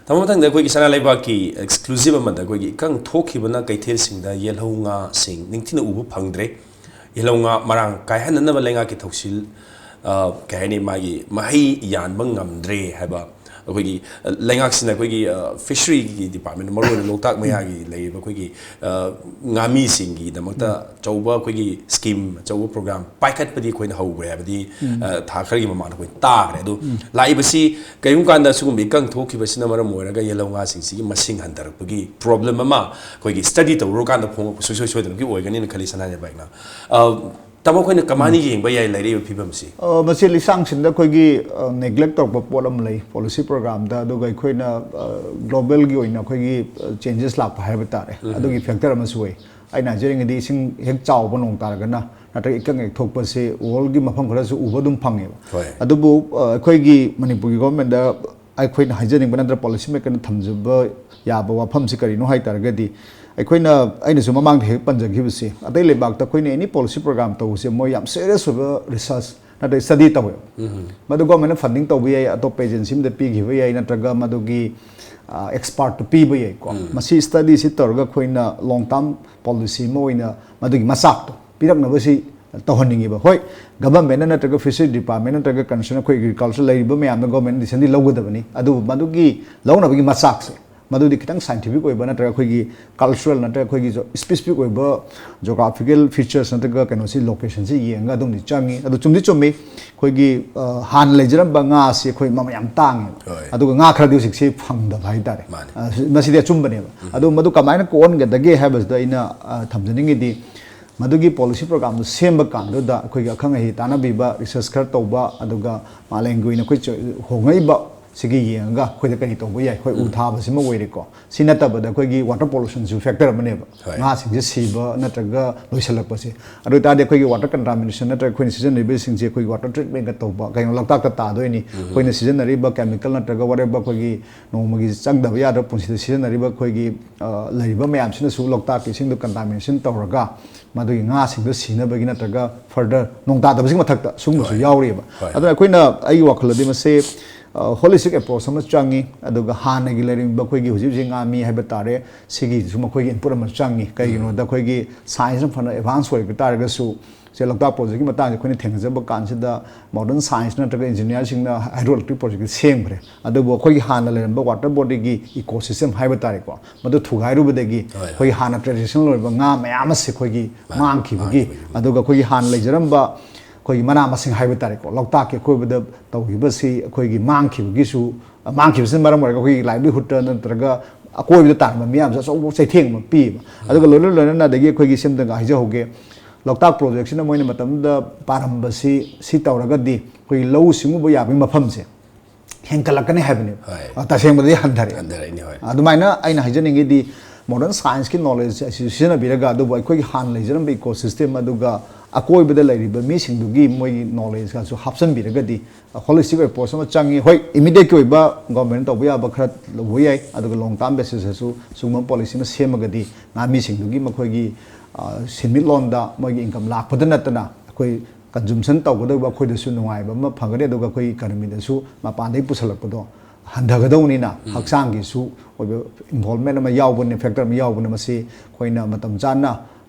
ꯇꯥꯃꯣ, ꯃꯊꯪꯗ ꯑꯩꯈꯣꯏꯒꯤ ꯁꯅꯥ ꯂꯩꯕꯥꯛꯀꯤ ꯑꯦꯛꯁꯀ꯭ꯂꯨꯁꯤꯞ ꯑꯃꯗ ꯑꯩꯈꯣꯏꯒꯤ ꯏꯀꯪ ꯊꯣꯛꯈꯤꯕꯅ ꯀꯩꯊꯦꯜꯁꯤꯡꯗ ꯌꯦꯜꯍꯧ ꯉꯥꯁꯤꯡ ꯅꯤꯡꯊꯤꯅ ꯎꯕ ꯐꯪꯗ꯭ꯔꯦ꯫ ꯌꯦꯜꯍꯧ ꯉꯥ ꯃꯔꯥꯡ ꯀꯥꯏꯍꯟꯅꯅꯕ ꯂꯩꯉꯥꯛꯀꯤ ꯊꯧꯁꯤꯜ, ꯑ, ꯀꯩ ꯍꯥꯏꯅꯤ, ꯃꯥꯒꯤ ꯃꯍꯩ ꯌꯥꯟꯕ ꯉꯝꯗ꯭ꯔꯦ ꯍꯥꯏꯕ ꯑꯩꯈꯣꯏꯒꯤ, ꯑ, ꯂꯩꯉꯥꯛꯁꯤꯅ ꯑꯩꯈꯣꯏꯒꯤ, ꯑ, ꯐꯤꯁꯔꯤꯒꯤ ꯗꯤꯄꯥꯔꯠꯃꯦꯟ, ꯃꯔꯨꯑꯣꯏꯅ ꯂꯣꯛꯇꯥꯛ ꯃꯌꯥꯒꯤ ꯂꯩꯔꯤꯕ ꯑꯩꯈꯣꯏꯒꯤ, ꯑ, ꯉꯥꯃꯤꯁꯤꯡꯒꯤꯗꯃꯛꯇ ꯑꯆꯧꯕ ꯑꯩꯈꯣꯏꯒꯤ ꯁ꯭ꯀꯤꯝ, ꯑꯆꯧꯕ ꯄ꯭ꯔꯣꯒ꯭ꯔꯥꯝ ꯄꯥꯏꯈꯠꯄꯗꯤ ꯑꯩꯈꯣꯏꯅ ꯍꯧꯈ꯭ꯔꯦ ꯍꯥꯏꯕꯗꯤ, ꯑ, ꯊꯥ ꯈꯔꯒꯤ ꯃꯃꯥꯡꯗ ꯑꯩꯈꯣꯏ ꯇꯥꯈ꯭ꯔꯦ꯫ ꯑꯗꯣ ꯂꯥꯛꯏꯕꯁꯤ ꯀꯔꯤꯒꯨꯝꯕ ꯀꯥꯟꯗ ꯁꯤꯒꯨꯝꯕ ꯏꯀꯪ ꯊꯣꯛꯈꯤꯕꯁꯤꯅ ꯃꯔꯝ ꯑꯣꯏꯔꯒ ꯌꯦꯜꯍꯧ ꯉꯥꯁꯤꯡꯁꯤꯒꯤ ꯃꯁꯤꯡ ꯍꯟꯊꯔꯛꯄꯒꯤ ꯄ꯭ꯔꯣꯕ꯭ꯂꯦꯝ ꯑꯃ ꯑꯩꯈꯣꯏꯒꯤ ꯁ꯭ꯇꯗꯤ ꯇꯧꯔꯨꯔꯀꯥꯟꯗ ꯐꯣꯡꯉꯛꯄ ꯁꯨꯡꯁꯣꯏ ꯁꯣꯏꯗꯅꯃꯛꯀꯤ ꯑꯣꯏꯒꯅꯤꯅ ꯈꯜꯂꯤ, ꯁꯅꯥ ꯂꯩꯕꯥꯛꯅ꯫ ꯑ, ꯇꯥꯃꯣ, ꯑꯩꯈꯣꯏꯅ ꯀꯃꯥꯏꯅ ꯌꯦꯡꯕ ꯌꯥꯏ ꯂꯩꯔꯤꯕ ꯐꯤꯕꯝꯁꯤ? ꯑ, ꯃꯁꯤ ꯂꯤꯁꯥꯡꯁꯤꯟꯗ ꯑꯩꯈꯣꯏꯒꯤ, ꯑ, ꯅꯦꯒ꯭ꯂꯦꯛ ꯇꯧꯔꯛꯄ ꯄꯣꯠ ꯑꯃ ꯂꯩ ꯄꯣꯂꯤꯁꯤ ꯄ꯭ꯔꯣꯒ꯭ꯔꯥꯝꯗ, ꯑꯗꯨꯒ ꯑꯩꯈꯣꯏꯅ, ꯑ, ꯒ꯭ꯂꯣꯕꯦꯜꯒꯤ ꯑꯣꯏꯅ ꯑꯩꯈꯣꯏꯒꯤ, ꯑ, ꯆꯦꯟꯖꯦꯁ ꯂꯥꯛꯄ ꯍꯥꯏꯕ ꯇꯥꯔꯦ꯫ ꯑꯗꯨꯒꯤ ꯐꯦꯛꯇꯔ ꯑꯃꯁꯨ ꯑꯣꯏ꯫ ꯑꯩꯅ ꯍꯥꯏꯖꯅꯤꯡꯉꯤꯗꯤ ꯏꯁꯤꯡ ꯍꯦꯛ ꯆꯥꯎꯕ ꯅꯣꯡ ꯇꯥꯔꯒꯅ ꯅꯠꯇ꯭ꯔꯒ ꯏꯀꯪ ꯍꯦꯛ ꯊꯣꯛꯄꯁꯦ ꯋꯥꯔꯜꯒꯤ ꯃꯐꯝ ꯈꯔꯁꯨ ꯎꯕ ꯑꯗꯨꯝ ꯐꯪꯉꯦꯕ꯫ ꯍꯣꯏ꯫ ꯑꯗꯨꯕꯨ, ꯑ, ꯑꯩꯈꯣꯏꯒꯤ ꯃꯅꯤꯄꯨꯔꯒꯤ ꯒꯣꯔꯃꯦꯟꯗ ꯑꯩꯈꯣꯏꯅ ꯍꯥꯏꯖꯅꯤꯡꯕ ꯅꯠꯇ꯭ꯔꯒ ꯄꯣꯂꯤꯁꯤ ꯃꯦꯀꯔꯅ ꯊꯝꯖꯕ ꯌꯥꯕ ꯋꯥꯐꯝꯁꯤ ꯀꯔꯤꯅꯣ ꯍꯥꯏ ꯇꯥꯔꯒꯗꯤ, ꯑꯩꯈꯣꯏꯅ, ꯑꯩꯅꯁꯨ ꯃꯃꯥꯡꯗ ꯍꯦꯛ ꯄꯟꯖꯈꯤꯕꯁꯤ, ꯑꯇꯩ ꯂꯩꯕꯥꯛꯇ ꯑꯩꯈꯣꯏꯅ ꯑꯦꯅꯤ ꯄꯣꯂꯤꯁꯤ ꯄ꯭ꯔꯣꯒ꯭ꯔꯥꯝ ꯇꯧꯕꯁꯦ ꯃꯣꯏ ꯌꯥꯝ ꯁꯦꯔꯤꯌꯁ ꯑꯣꯏꯕ ꯔꯤꯁꯔꯁ ꯅꯠꯇ꯭ꯔꯒ ꯁ꯭ꯇꯗꯤ ꯇꯧꯋꯦ꯫ ꯃꯗꯨ ꯒꯣꯔꯃꯦꯟꯅ ꯐꯟꯗꯤꯡ ꯇꯧꯕ ꯌꯥꯏ, ꯑꯇꯣꯞꯄ ꯑꯦꯖꯦꯟꯁꯤ ꯑꯃꯗ ꯄꯤꯈꯤꯕ ꯌꯥꯏ, ꯅꯠꯇ꯭ꯔꯒ ꯃꯗꯨꯒꯤ, ꯑ, ꯑꯦꯛꯁꯄꯥꯔꯠꯇꯨ ꯄꯤꯕ ꯌꯥꯏꯀꯣ꯫ ꯃꯁꯤ ꯁ꯭ꯇꯗꯤꯁꯤ ꯇꯧꯔꯒ ꯑꯩꯈꯣꯏꯅ ꯂꯣꯡ ꯇꯥꯔꯝ ꯄꯣꯂꯤꯁꯤ ꯑꯃ ꯑꯣꯏꯅ ꯃꯗꯨꯒꯤ ꯃꯆꯥꯛꯇꯣ ꯄꯤꯔꯛꯅꯕꯁꯤ ꯇꯧꯍꯟꯅꯤꯡꯉꯤꯕ꯫ ꯍꯣꯏ, ꯒꯚꯔꯟꯃꯦꯟꯠꯅ ꯅꯠꯇ꯭ꯔꯒ ꯐꯤꯁꯔꯤ ꯗꯤꯄꯥꯔꯠꯃꯦꯟꯠ ꯅꯠꯇ꯭ꯔꯒ ꯀꯟꯁꯔꯟ ꯑꯩꯈꯣꯏ ꯑꯦꯒ꯭ꯔꯤꯀꯜꯆꯔ ꯂꯩꯔꯤꯕ ꯃꯌꯥꯝꯅ ꯒꯣꯔꯃꯦꯟꯠꯅ ꯗꯤꯁꯤꯖꯟꯗꯤ ꯂꯧꯒꯗꯕꯅꯤ꯫ ꯑꯗꯨꯕꯨ ꯃꯗꯨꯒꯤ ꯂꯧꯅꯕꯒꯤ ꯃꯆꯥꯛꯁꯦ, ꯃꯗꯨꯗꯤ ꯈꯤꯇꯪ ꯁꯥꯏꯟꯇꯤꯐꯤꯛ ꯑꯣꯏꯕ ꯅꯠꯇ꯭ꯔꯒ ꯑꯩꯈꯣꯏꯒꯤ ꯀꯜꯆꯔꯦꯜ ꯅꯠꯇ꯭ꯔꯒ ꯑꯩꯈꯣꯏꯒꯤ ꯖꯣ-, ꯁ꯭ꯄꯦꯁꯤꯐꯤꯛ ꯑꯣꯏꯕ ꯖꯣꯒ꯭ꯔꯥꯐꯤꯀꯦꯜ ꯐꯤꯆꯔꯁ ꯅꯠꯇ꯭ꯔꯒ ꯀꯩꯅꯣꯁꯤ, ꯂꯣꯀꯦꯁꯟꯁꯤ ꯌꯦꯡꯉꯒ ꯑꯗꯨꯝꯗꯤ ꯆꯪꯉꯤ꯫ ꯑꯗꯨ ꯆꯨꯝꯗꯤ ꯆꯨꯝꯃꯤ, ꯑꯩꯈꯣꯏꯒꯤ, ꯑ, ꯍꯥꯟꯅ ꯂꯩꯖꯔꯝꯕ ꯉꯥꯁꯤ ꯑꯩꯈꯣꯏ ꯃꯃꯜ ꯌꯥꯝ ꯇꯥꯡꯉꯦꯕ꯫ ꯍꯣꯏ꯫ ꯑꯗꯨꯒ ꯉꯥ ꯈꯔꯗꯤ ꯍꯧꯖꯤꯛꯁꯤ ꯐꯪꯗꯕ ꯍꯥꯏꯇꯥꯔꯦ꯫ ꯃꯥꯅꯦ꯫ ꯑ, ꯁꯤ-, ꯃꯁꯤꯗꯤ ꯑꯆꯨꯝꯕꯅꯦꯕ꯫ ꯑꯗꯨ ꯃꯗꯨ ꯀꯃꯥꯏꯅ ꯀꯣꯛꯍꯟꯒꯗꯒꯦ ꯍꯥꯏꯕꯁꯤꯗ ꯑꯩꯅ, ꯑ, ꯊꯝꯖꯅꯤꯡꯉꯤꯗꯤ, ꯃꯗꯨꯒꯤ ꯄꯣꯂꯤꯁꯤ ꯄ꯭ꯔꯣꯒ꯭ꯔꯥꯝꯗꯨ ꯁꯦꯝꯕ ꯀꯥꯟꯗꯨꯗ ꯑꯩꯈꯣꯏꯒꯤ ꯑꯈꯪ ꯑꯍꯩ ꯇꯥꯟꯅꯕꯤꯕ, ꯔꯤꯁꯔꯁ ꯈꯔ ꯇꯧꯕ, ꯑꯗꯨꯒ ꯃꯥꯂꯦꯝꯒꯤ ꯑꯣꯏꯅ ꯑꯩꯈꯣꯏ ꯆ-, ꯍꯣꯡꯉꯛꯏꯕ ꯁꯤꯒꯤ ꯌꯦꯡꯉꯒ ꯑꯩꯈꯣꯏꯗ ꯀꯔꯤ ꯇꯧꯕ ꯌꯥꯏ? ꯑꯩꯈꯣꯏ ꯎ ꯊꯥꯕꯁꯤꯃ ꯑꯣꯏꯔꯦꯀꯣ꯫ ꯁꯤ ꯅꯠꯇꯕꯗ ꯑꯩꯈꯣꯏꯒꯤ water pollution ꯁꯨ factor ꯑꯃꯅꯦꯕ꯫ ꯍꯣꯏ꯫ ꯉꯥꯁꯤꯡꯁꯦ ꯁꯤꯕ ꯅꯠꯇ꯭ꯔꯒ ꯂꯣꯏꯁꯤꯜꯂꯛꯄꯁꯦ꯫ ꯑꯗꯨ ꯑꯣꯏꯇꯥꯔꯗꯤ ꯑꯩꯈꯣꯏꯒꯤ water contamination ꯅꯠꯇ꯭ꯔꯒ ꯑꯩꯈꯣꯏꯅ ꯁꯤꯖꯤꯟꯅꯔꯤꯕꯁꯤꯡꯁꯦ ꯑꯩꯈꯣꯏꯒꯤ water treatment ꯀ ꯇꯧꯕ, ꯀꯩꯅꯣ, ꯂꯣꯛꯇꯥꯛꯇ ꯇꯥꯗꯣꯏꯅꯤ꯫ ꯑꯩꯈꯣꯏꯅ ꯁꯤꯖꯤꯟꯅꯔꯤꯕ chemical ꯅꯠꯇ꯭ꯔꯒ whatever ꯑꯩꯈꯣꯏꯒꯤ ꯅꯣꯡꯃꯒꯤ ꯆꯪꯗꯕ ꯌꯥꯗ꯭ꯔꯕ ꯄꯨꯟꯁꯤꯗ ꯁꯤꯖꯤꯟꯅꯔꯤꯕ ꯑꯩꯈꯣꯏꯒꯤ, ꯑ, ꯂꯩꯔꯤꯕ ꯃꯌꯥꯝꯁꯤꯅꯁꯨ ꯂꯣꯛꯇꯥꯛꯀꯤ ꯏꯁꯤꯡꯗꯣ contamination ꯇꯧꯔꯒ ꯃꯗꯨꯒꯤ ꯉꯥꯁꯤꯡꯗꯣ ꯁꯤꯅꯕꯒꯤ ꯅꯠꯇ꯭ꯔꯒ further ꯅꯣꯡ ꯇꯥꯗꯕꯁꯤꯒꯤ ꯃꯊꯛꯇ ꯁꯤꯒꯨꯝꯕꯁꯨ ꯍꯣꯏ꯫ ꯌꯥꯎꯔꯤꯑꯕ꯫ ꯍꯣꯏ꯫ ꯑꯗꯨꯅ ꯑꯩꯈꯣꯏꯅ, ꯑꯩꯒꯤ ꯋꯥꯈꯜꯗꯗꯤ ꯃꯁꯤ, ꯑ, holistic approach ꯑꯃ ꯆꯪꯉꯤ꯫ ꯑꯗꯨꯒ ꯍꯥꯟꯅꯒꯤ ꯂꯩꯔꯝꯃꯤꯕ ꯑꯩꯈꯣꯏꯒꯤ ꯍꯧꯖꯤꯛ ꯍꯧꯖꯤꯛ ꯉꯥ ꯃꯤ ꯍꯥꯏꯕ ꯇꯥꯔꯦ, ꯁꯤꯒꯤꯁꯨ ꯃꯈꯣꯏꯒꯤ input ꯑꯃ ꯆꯪꯉꯤ꯫ ꯀꯩꯒꯤꯅꯣꯗ ꯑꯩꯈꯣꯏꯒꯤ science ꯅ ꯐꯅ advance ꯑꯣꯏꯕ ꯇꯥꯔꯒꯁꯨ, ꯁꯦ, ꯂꯣꯛꯇꯥꯛ project ꯀꯤ ꯃꯇꯥꯡꯁꯦ ꯑꯩꯈꯣꯏꯅ ꯊꯦꯡꯅꯖꯕ ꯀꯥꯟꯁꯤꯗ modern science ꯅꯠꯇ꯭ꯔꯒ engineer ꯁꯤꯡꯅ hydroelectric project ꯁꯦꯝꯈ꯭ꯔꯦ꯫ ꯑꯗꯨꯕꯨ ꯑꯩꯈꯣꯏꯒꯤ ꯍꯥꯟꯅ ꯂꯩꯔꯝꯕ water body ꯒꯤ ecosystem ꯍꯥꯏꯕ ꯇꯥꯔꯦꯀꯣ, ꯃꯗꯨ ꯊꯨꯒꯥꯏꯔꯨꯕꯗꯒꯤ ꯍꯣꯏ꯫ ꯑꯩꯈꯣꯏꯒꯤ ꯍꯥꯟꯅ traditional ꯑꯣꯏꯕ ꯉꯥ ꯃꯌꯥꯝ ꯑꯁꯦ ꯑꯩꯈꯣꯏꯒꯤ ꯃꯥꯅꯤ, ꯃꯥꯡꯈꯤꯕꯒꯤ, ꯃꯥꯡꯈꯤꯕꯒꯤ꯫ ꯍꯣꯏ꯫ ꯑ, ꯇꯁꯦꯡꯕꯗꯤ ꯍꯟꯊꯔꯛꯑꯦ꯫ ꯍꯟꯊꯔꯛꯏꯅꯦ, ꯍꯣꯏ꯫ ꯑꯗꯨꯃꯥꯏꯅ ꯑꯩꯅ ꯍꯥꯏꯖꯅꯤꯡꯉꯤꯗꯤ modern science ꯀꯤ knowledge ꯑꯁꯤ ꯁꯤꯖꯤꯟꯅꯕꯤꯔꯒ, ꯑꯗꯨꯕꯨ ꯑꯩꯈꯣꯏꯒꯤ ꯍꯥꯟꯅ ꯂꯩꯖꯔꯝꯕ ecosystem ꯑꯗꯨꯒ ꯑꯀꯣꯏꯕꯗ ꯂꯩꯔꯤꯕ ꯃꯤꯁꯤꯡꯗꯨꯒꯤ ꯃꯣꯏꯒꯤ knowledge ꯒꯁꯨ ꯍꯥꯞꯆꯤꯟꯕꯤꯔꯒꯗꯤ holistic approach ꯑꯃ ꯆꯪꯉꯤ꯫ ꯍꯣꯏ, immediate ꯀꯤ ꯑꯣꯏꯕ government ꯅ ꯇꯧꯕ ꯌꯥꯕ ꯈꯔ ꯂꯧꯕ ꯌꯥꯏ, ꯑꯗꯨꯒ long term basis ꯇꯁꯨ ꯁꯤꯒꯨꯝꯕ policy ꯑꯃ ꯁꯦꯝꯃꯒꯗꯤ ꯉꯥꯃꯤꯁꯤꯡꯗꯨꯒꯤ ꯃꯈꯣꯏꯒꯤ, ꯑ, ꯁꯦꯟꯃꯤꯠꯂꯣꯟꯗ ꯃꯣꯏꯒꯤ income ꯂꯥꯛꯄꯗ ꯅꯠꯇꯅ ꯑꯩꯈꯣꯏ consumption ꯇꯧꯒꯗꯧꯕ ꯑꯩꯈꯣꯏꯗꯁꯨ ꯅꯨꯡꯉꯥꯏꯕ ꯑꯃ ꯐꯪꯒꯅꯤ, ꯑꯗꯨꯒ ꯑꯩꯈꯣꯏ economy ꯗꯁꯨ ꯃꯄꯥꯟꯗꯒꯤ ꯄꯨꯁꯜꯂꯛꯄꯗꯣ ꯍꯟꯊꯒꯗꯧꯅꯤꯅ, ꯍꯛꯆꯥꯡꯒꯤꯁꯨ ꯑꯣꯏꯕ involvement ꯑꯃ ꯌꯥꯎꯕꯅꯤꯅ, factor ꯑꯃ ꯌꯥꯎꯕꯅꯤꯅ, ꯃꯁꯤ ꯑꯩꯈꯣꯏꯅ ꯃꯇꯝ ꯆꯥꯅ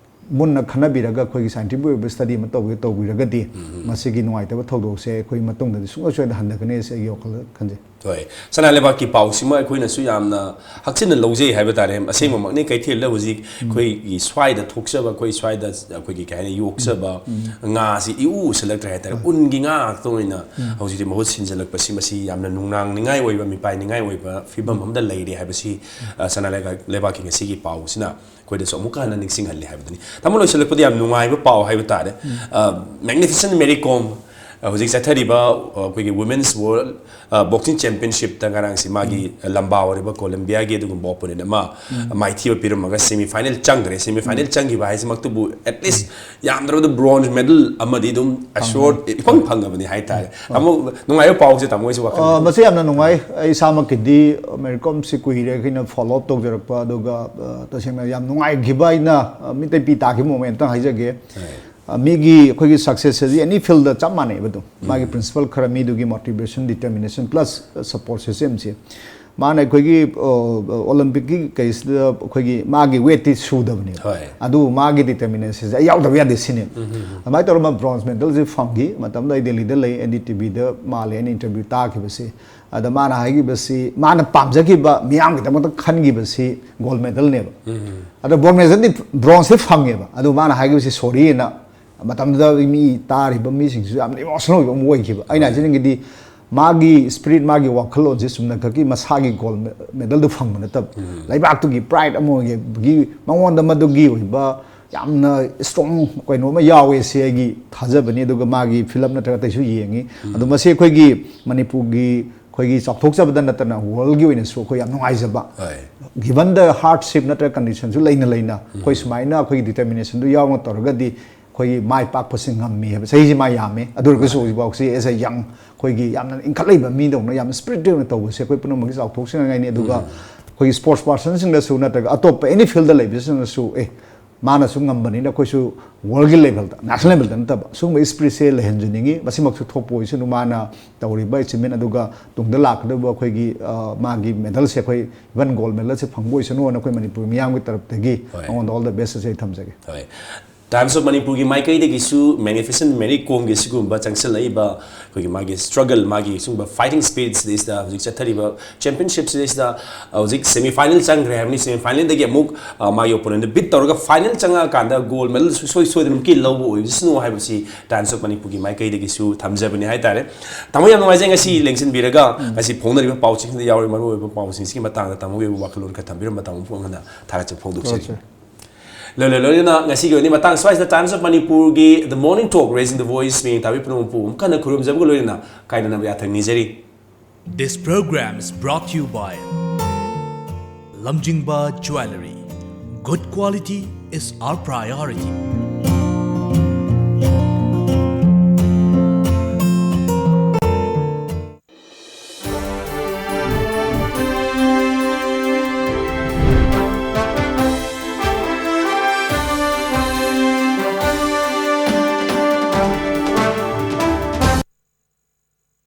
ꯃꯨꯟꯅ ꯈꯟꯅꯕꯤꯔꯒ ꯑꯩꯈꯣꯏꯒꯤ scientific ꯑꯣꯏꯕ study ꯑꯃ ꯇꯧꯒꯦ ꯇꯧꯕꯤꯔꯒꯗꯤ, ꯃꯁꯤꯒꯤ ꯅꯨꯡꯉꯥꯏꯇꯕ ꯊꯧꯗꯣꯛꯁꯦ ꯑꯩꯈꯣꯏ ꯃꯇꯨꯡꯗꯗꯤ ꯁꯨꯡꯁꯣꯏ ꯁꯣꯏꯗꯅ ꯍꯟꯊꯒꯅꯤ ꯍꯥꯏꯁꯦ ꯑꯩꯒꯤ ꯋꯥꯈꯜꯗ ꯈꯟꯖꯩ꯫ ꯍꯣꯏ, ꯁꯅꯥ ꯂꯩꯕꯥꯛꯀꯤ ꯄꯥꯎꯁꯤꯃ ꯑꯩꯈꯣꯏꯅꯁꯨ ꯌꯥꯝꯅ ꯍꯛꯆꯤꯟꯅ ꯂꯧꯖꯩ ꯍꯥꯏꯕ ꯇꯥꯔꯦ꯫ ꯑꯁꯦꯡꯕꯃꯛꯅꯤ, ꯀꯩꯊꯦꯜꯗ ꯍꯧꯖꯤꯛ ꯑꯩꯈꯣꯏꯒꯤ ꯁ꯭ꯋꯥꯏꯗ ꯊꯣꯛꯆꯕ, ꯑꯩꯈꯣꯏ ꯁ꯭ꯋꯥꯏꯗ ꯑꯩꯈꯣꯏꯒꯤ ꯀꯩ ꯍꯥꯏꯅꯤ, ꯌꯣꯛꯆꯕ ꯉꯥꯁꯤ ꯏꯎ ꯎꯁꯤꯜꯂꯛꯇ꯭ꯔꯦ ꯍꯥꯏ ꯇꯥꯔꯦ꯫ ꯎꯟꯒꯤ ꯉꯥ ꯉꯥꯛꯇ ꯑꯣꯏꯅ ꯍꯧꯖꯤꯛꯇꯤ ꯃꯍꯨꯠ ꯁꯤꯟꯖꯜꯂꯛꯄꯁꯤ, ꯃꯁꯤ ꯌꯥꯝꯅ ꯅꯨꯡꯅꯥꯡꯅꯤꯡꯉꯥꯏ ꯑꯣꯏꯕ, ꯃꯤꯄꯥꯏꯅꯤꯡꯉꯥꯏ ꯑꯣꯏꯕ ꯐꯤꯕꯝ ꯑꯃꯗ ꯂꯩꯔꯦ ꯍꯥꯏꯕꯁꯤ, ꯑ, ꯁꯅꯥ ꯂꯩꯕꯥꯛ-, ꯂꯩꯕꯥꯛꯀꯤ ꯉꯁꯤꯒꯤ ꯄꯥꯎꯁꯤꯅ ꯑꯩꯈꯣꯏꯗꯁꯨ ꯑꯃꯨꯛꯀ ꯍꯟꯅ ꯅꯤꯡꯁꯤꯡꯍꯜꯂꯤ ꯍꯥꯏꯕꯗꯨꯅꯤ꯫ ꯇꯥꯃꯣ, ꯂꯣꯏꯁꯤꯜꯂꯛꯄꯗ ꯌꯥꯝ ꯅꯨꯡꯉꯥꯏꯕ ꯄꯥꯎ ꯍꯥꯏꯕ ꯇꯥꯔꯦ꯫ ꯑ, magnificent Mary Kom, ꯍꯧꯖꯤꯛ ꯆꯠꯊꯔꯤꯕ ꯑꯩꯈꯣꯏꯒꯤ Women's World Boxing Championshipꯇ ꯉꯔꯥꯡꯁꯤ ꯃꯥꯒꯤ ꯂꯝꯕꯥ ꯑꯣꯏꯔꯤꯕ ꯀꯣꯂꯝꯕꯤꯌꯥꯒꯤ ꯑꯗꯨꯒꯨꯝꯕ opponent ꯑꯃ ꯃꯥꯏꯊꯤꯕ ꯄꯤꯔꯝꯃꯒ semi final ꯆꯪꯈ꯭ꯔꯦ꯫ Semi final ꯆꯪꯈꯤꯕ ꯍꯥꯏꯁꯤꯃꯛꯇꯕꯨ at least ꯌꯥꯝꯗ꯭ꯔꯕꯗ bronze medal ꯑꯃꯗꯤ ꯑꯗꯨꯝ assured ꯏꯐꯪ ꯐꯪꯉꯕꯅꯤ ꯍꯥꯏꯇꯥꯔꯦ꯫ ꯑꯃꯨꯛ ꯅꯨꯡꯉꯥꯏꯕ ꯄꯥꯎꯁꯦ ꯇꯥꯃꯣ ꯍꯣꯏꯁꯨ ꯋꯥꯈꯜ ꯑ, ꯃꯁꯤ ꯌꯥꯝꯅ ꯅꯨꯡꯉꯥꯏ꯫ ꯑꯩ ꯏꯁꯥꯃꯛꯀꯤꯗꯤ ꯃꯦꯔꯤ ꯀꯣꯝꯁꯤ ꯀꯨꯏꯔꯦ ꯑꯩꯈꯣꯏꯅ follow up ꯇꯧꯖꯔꯛꯄ, ꯑꯗꯨꯒ ꯑ, ꯇꯁꯦꯡꯅ ꯌꯥꯝ ꯅꯨꯡꯉꯥꯏꯈꯤꯕ ꯑꯩꯅ ꯑ, ꯃꯤꯠꯇꯩ ꯄꯤ ꯇꯥꯈꯤꯕ moment ꯑꯝꯇꯪ ꯍꯥꯏꯖꯒꯦ꯫ ꯑ, ꯃꯤꯒꯤ ꯑꯩꯈꯣꯏꯒꯤ success ꯑꯁꯤ any fieldꯗ ꯆꯞ ꯃꯥꯟꯅꯩꯕ ꯑꯗꯨꯝ꯫ ꯃꯥꯒꯤ principle ꯈꯔ, ꯃꯤꯗꯨꯒꯤ motivation, determination plus support systemꯁꯦ꯫ ꯃꯥꯅ ꯑꯩꯈꯣꯏꯒꯤ ꯑ, Olympicꯀꯤ ꯀꯩꯁꯤꯗ ꯑꯩꯈꯣꯏꯒꯤ ꯃꯥꯒꯤ weightꯇꯤ ꯁꯨꯗꯕꯅꯦꯕ꯫ ꯍꯣꯏ꯫ ꯑꯗꯨꯕꯨ ꯃꯥꯒꯤ determinationꯁꯦ ꯑꯩ ꯌꯥꯎꯗꯕ ꯌꯥꯗꯦ ꯁꯤꯅꯦꯕ꯫ ꯑꯗꯨꯃꯥꯏꯅ ꯇꯧꯔꯒ ꯃꯥ bronze medalꯁꯦ ꯐꯪꯈꯤ꯫ ꯃꯇꯝꯗ ꯑꯩ ꯗꯦꯜꯂꯤꯗ ꯂꯩ, N D T Vꯗ ꯃꯥꯜꯂꯦ ꯑꯩꯅ interview ꯇꯥꯈꯤꯕꯁꯤ꯫ ꯑꯗ ꯃꯥꯅ ꯍꯥꯏꯈꯤꯕꯁꯤ, ꯃꯥꯅ ꯄꯥꯝꯖꯈꯤꯕ, ꯃꯤꯌꯥꯝꯒꯤꯗꯃꯛꯇ ꯈꯟꯈꯤꯕꯁꯤ gold medalꯅꯦꯕ꯫ ꯑꯗ gold medalꯗꯤ, bronzeꯁꯦ ꯐꯪꯉꯦꯕ꯫ ꯑꯗꯨ ꯃꯥꯅ ꯍꯥꯏꯈꯤꯕꯁꯤ sorryꯅ, ꯃꯇꯝꯗꯨꯗ ꯃꯤ ꯇꯥꯔꯤꯕ ꯃꯤꯁꯤꯡꯁꯤꯁꯨ ꯌꯥꯝꯅ emotional ꯑꯣꯏꯕ ꯑꯃ ꯑꯣꯏꯈꯤꯕ꯫ ꯑꯩꯅ ꯍꯥꯏꯖꯅꯤꯡꯉꯤꯗꯤ, ꯃꯥꯒꯤ spirit, ꯃꯥꯒꯤ ꯋꯥꯈꯜꯂꯣꯟꯁꯦ ꯆꯨꯝꯅꯈꯛꯀꯤ ꯃꯁꯥꯒꯤ gold medalꯗꯨ ꯐꯪꯕ ꯅꯠꯇꯕ, ꯂꯩꯕꯥꯛꯇꯨꯒꯤ pride ꯑꯃ ꯑꯣꯏꯕꯒꯤ ꯃꯉꯣꯟꯗ ꯃꯗꯨꯒꯤ ꯑꯣꯏꯕ ꯌꯥꯝꯅ strong ꯀꯩꯅꯣ ꯑꯃ ꯌꯥꯎꯋꯦ ꯁꯤ ꯑꯩꯒꯤ ꯊꯥꯖꯕꯅꯤ꯫ ꯑꯗꯨꯒ ꯃꯥꯒꯤ film ꯅꯠꯇ꯭ꯔꯒ ꯑꯇꯩꯁꯨ ꯌꯦꯡꯉꯤ꯫ ꯑꯗꯣ ꯃꯁꯤ ꯑꯩꯈꯣꯏꯒꯤ ꯃꯅꯤꯄꯨꯔꯒꯤ ꯑꯩꯈꯣꯏꯒꯤ ꯆꯥꯎꯊꯣꯛꯆꯕꯗ ꯅꯠꯇꯅ worldꯒꯤ ꯑꯣꯏꯅꯁꯨ ꯑꯩꯈꯣꯏ ꯌꯥꯝ ꯅꯨꯡꯉꯥꯏꯖꯕ꯫ ꯍꯣꯏ꯫ Given the hardship ꯅꯠꯇ꯭ꯔꯒ conditionꯁꯨ ꯂꯩꯅ ꯂꯩꯅ ꯑꯩꯈꯣꯏ ꯁꯨꯃꯥꯏꯅ ꯑꯩꯈꯣꯏꯒꯤ determinationꯗꯨ ꯌꯥꯎꯅ ꯇꯧꯔꯒꯗꯤ ꯑꯩꯈꯣꯏꯒꯤ ꯃꯥꯏ ꯄꯥꯛꯄꯁꯤ ꯉꯝꯃꯤ ꯍꯥꯏꯕ꯫ ꯆꯍꯤꯁꯤ ꯃꯥ ꯌꯥꯝꯃꯦ, ꯑꯗꯨ ꯑꯣꯏꯔꯒꯁꯨ ꯍꯧꯖꯤꯛꯐꯥꯎꯁꯤ as a young ꯑꯩꯈꯣꯏꯒꯤ ꯌꯥꯝꯅ ꯏꯟꯈꯠꯂꯛꯏꯕ ꯃꯤꯗꯧꯅ ꯌꯥꯝꯅ spirit ꯑꯣꯏꯅ ꯇꯧꯕꯁꯦ ꯑꯩꯈꯣꯏ ꯄꯨꯝꯅꯃꯛꯀꯤ ꯆꯥꯎꯊꯣꯛꯆꯅꯤꯡꯉꯥꯏꯅꯤ꯫ ꯑꯗꯨꯒ ꯑꯩꯈꯣꯏꯒꯤ sports personꯁꯤꯡꯗꯁꯨ ꯅꯠꯇ꯭ꯔꯒ ꯑꯇꯣꯞꯄ any fieldꯗ ꯂꯩꯕꯁꯤꯡꯅꯁꯨ ꯑꯦ ꯃꯥꯅꯁꯨ ꯉꯝꯕꯅꯤꯅ ꯑꯩꯈꯣꯏꯁꯨ worldꯒꯤ levelꯗ, national levelꯗ ꯅꯠꯇꯕ ꯁꯤꯒꯨꯝꯕ spiritꯁꯦ ꯂꯩꯍꯟꯖꯅꯤꯡꯉꯤ꯫ ꯃꯁꯤꯃꯛꯁꯨ ꯊꯣꯛꯄ ꯑꯣꯏꯁꯅꯨ ꯃꯥꯅ ꯇꯧꯔꯤꯕ achievement꯫ ꯑꯗꯨꯒ ꯇꯨꯡꯗ ꯂꯥꯛꯀꯗꯧꯕ ꯑꯩꯈꯣꯏꯒꯤ ꯑ, ꯃꯥꯒꯤ medalꯁꯦ ꯑꯩꯈꯣꯏ even gold medalꯁꯦ ꯐꯪꯕ ꯑꯣꯏꯁꯅꯨꯅ ꯑꯩꯈꯣꯏ ꯃꯅꯤꯄꯨꯔ ꯃꯤꯌꯥꯝꯒꯤ ꯇꯔꯞꯇꯒꯤ ꯍꯣꯏ꯫ ꯃꯉꯣꯟꯗ all the bestꯁꯦ ꯑꯩ ꯊꯝꯖꯒꯦ꯫ ꯍꯣꯏ꯫ Times of Manipurꯒꯤ ꯃꯥꯏꯀꯩꯗꯒꯤꯁꯨ Magnificent Mary Komꯒꯤ ꯁꯤꯒꯨꯝꯕ ꯆꯪꯁꯤꯜꯂꯛꯏꯕ ꯑꯩꯈꯣꯏꯒꯤ ꯃꯥꯒꯤ struggle, ꯃꯥꯒꯤ ꯁꯤꯒꯨꯝꯕ fighting spiritꯁꯤꯗꯩꯁꯤꯗ ꯍꯧꯖꯤꯛ ꯆꯠꯊꯔꯤꯕ championshipꯁꯤꯗꯩꯁꯤꯗ ꯍꯧꯖꯤꯛ semi final ꯆꯪꯈ꯭ꯔꯦ ꯍꯥꯏꯕꯅꯤ꯫ Semi finalꯗꯒꯤ ꯑꯃꯨꯛ ꯑ, ꯃꯥꯒꯤ opponentꯗ beat ꯇꯧꯔꯒ final ꯆꯪꯉꯛꯑꯀꯥꯟꯗ gold medal ꯁꯨꯡꯁꯣꯏ ꯁꯣꯏꯗꯅꯃꯛꯀꯤ ꯂꯧꯕ ꯑꯣꯏꯁꯅꯨ ꯍꯥꯏꯕꯁꯤ Times of Manipurꯒꯤ ꯃꯥꯏꯀꯩꯗꯒꯤꯁꯨ ꯊꯝꯖꯕꯅꯤ ꯍꯥꯏꯇꯥꯔꯦ꯫ ꯇꯥꯃꯣ, ꯌꯥꯝ ꯅꯨꯡꯉꯥꯏꯖꯩ ꯉꯁꯤ ꯂꯦꯡꯁꯤꯟꯕꯤꯔꯒ ꯉꯁꯤ ꯐꯣꯡꯅꯔꯤꯕ ꯄꯥꯎꯁꯤꯡꯁꯤꯗ ꯌꯥꯎꯔꯤꯕ ꯃꯔꯨꯑꯣꯏꯕ ꯄꯥꯎꯁꯤꯡꯁꯤꯒꯤ ꯃꯇꯥꯡꯗ ꯇꯥꯃꯣꯒꯤ ꯑꯣꯏꯕ ꯋꯥꯈꯜꯂꯣꯟ ꯈꯔ ꯊꯝꯕꯤꯔꯝꯕ ꯇꯥꯃꯣ ꯄꯨꯡ ꯍꯟꯅ ꯊꯥꯒꯠꯆꯕ ꯐꯣꯡꯗꯣꯛꯆꯔꯤ꯫ ꯁꯥꯔ꯫ ꯂꯣꯏꯅ ꯂꯣꯏꯅꯅ ꯉꯁꯤꯒꯤ ꯑꯣꯏꯅ ꯃꯇꯥꯡ ꯁ꯭ꯋꯥꯏꯁꯤꯗ Times of Manipurꯒꯤ The Morning Talk Raising the Voice ꯃꯤꯡ ꯊꯥꯕꯤ ꯄꯨꯝꯅꯃꯛꯄꯨ ꯑꯃꯨꯛ ꯍꯟꯅ ꯈꯨꯔꯨꯝꯖꯕꯒ ꯂꯣꯏꯅꯅ ꯀꯥꯏꯅꯅꯕ ꯌꯥꯊꯪ ꯅꯤꯖꯔꯤ꯫ This program is brought to you by Lamjingba Jewelry. Good quality is our priority.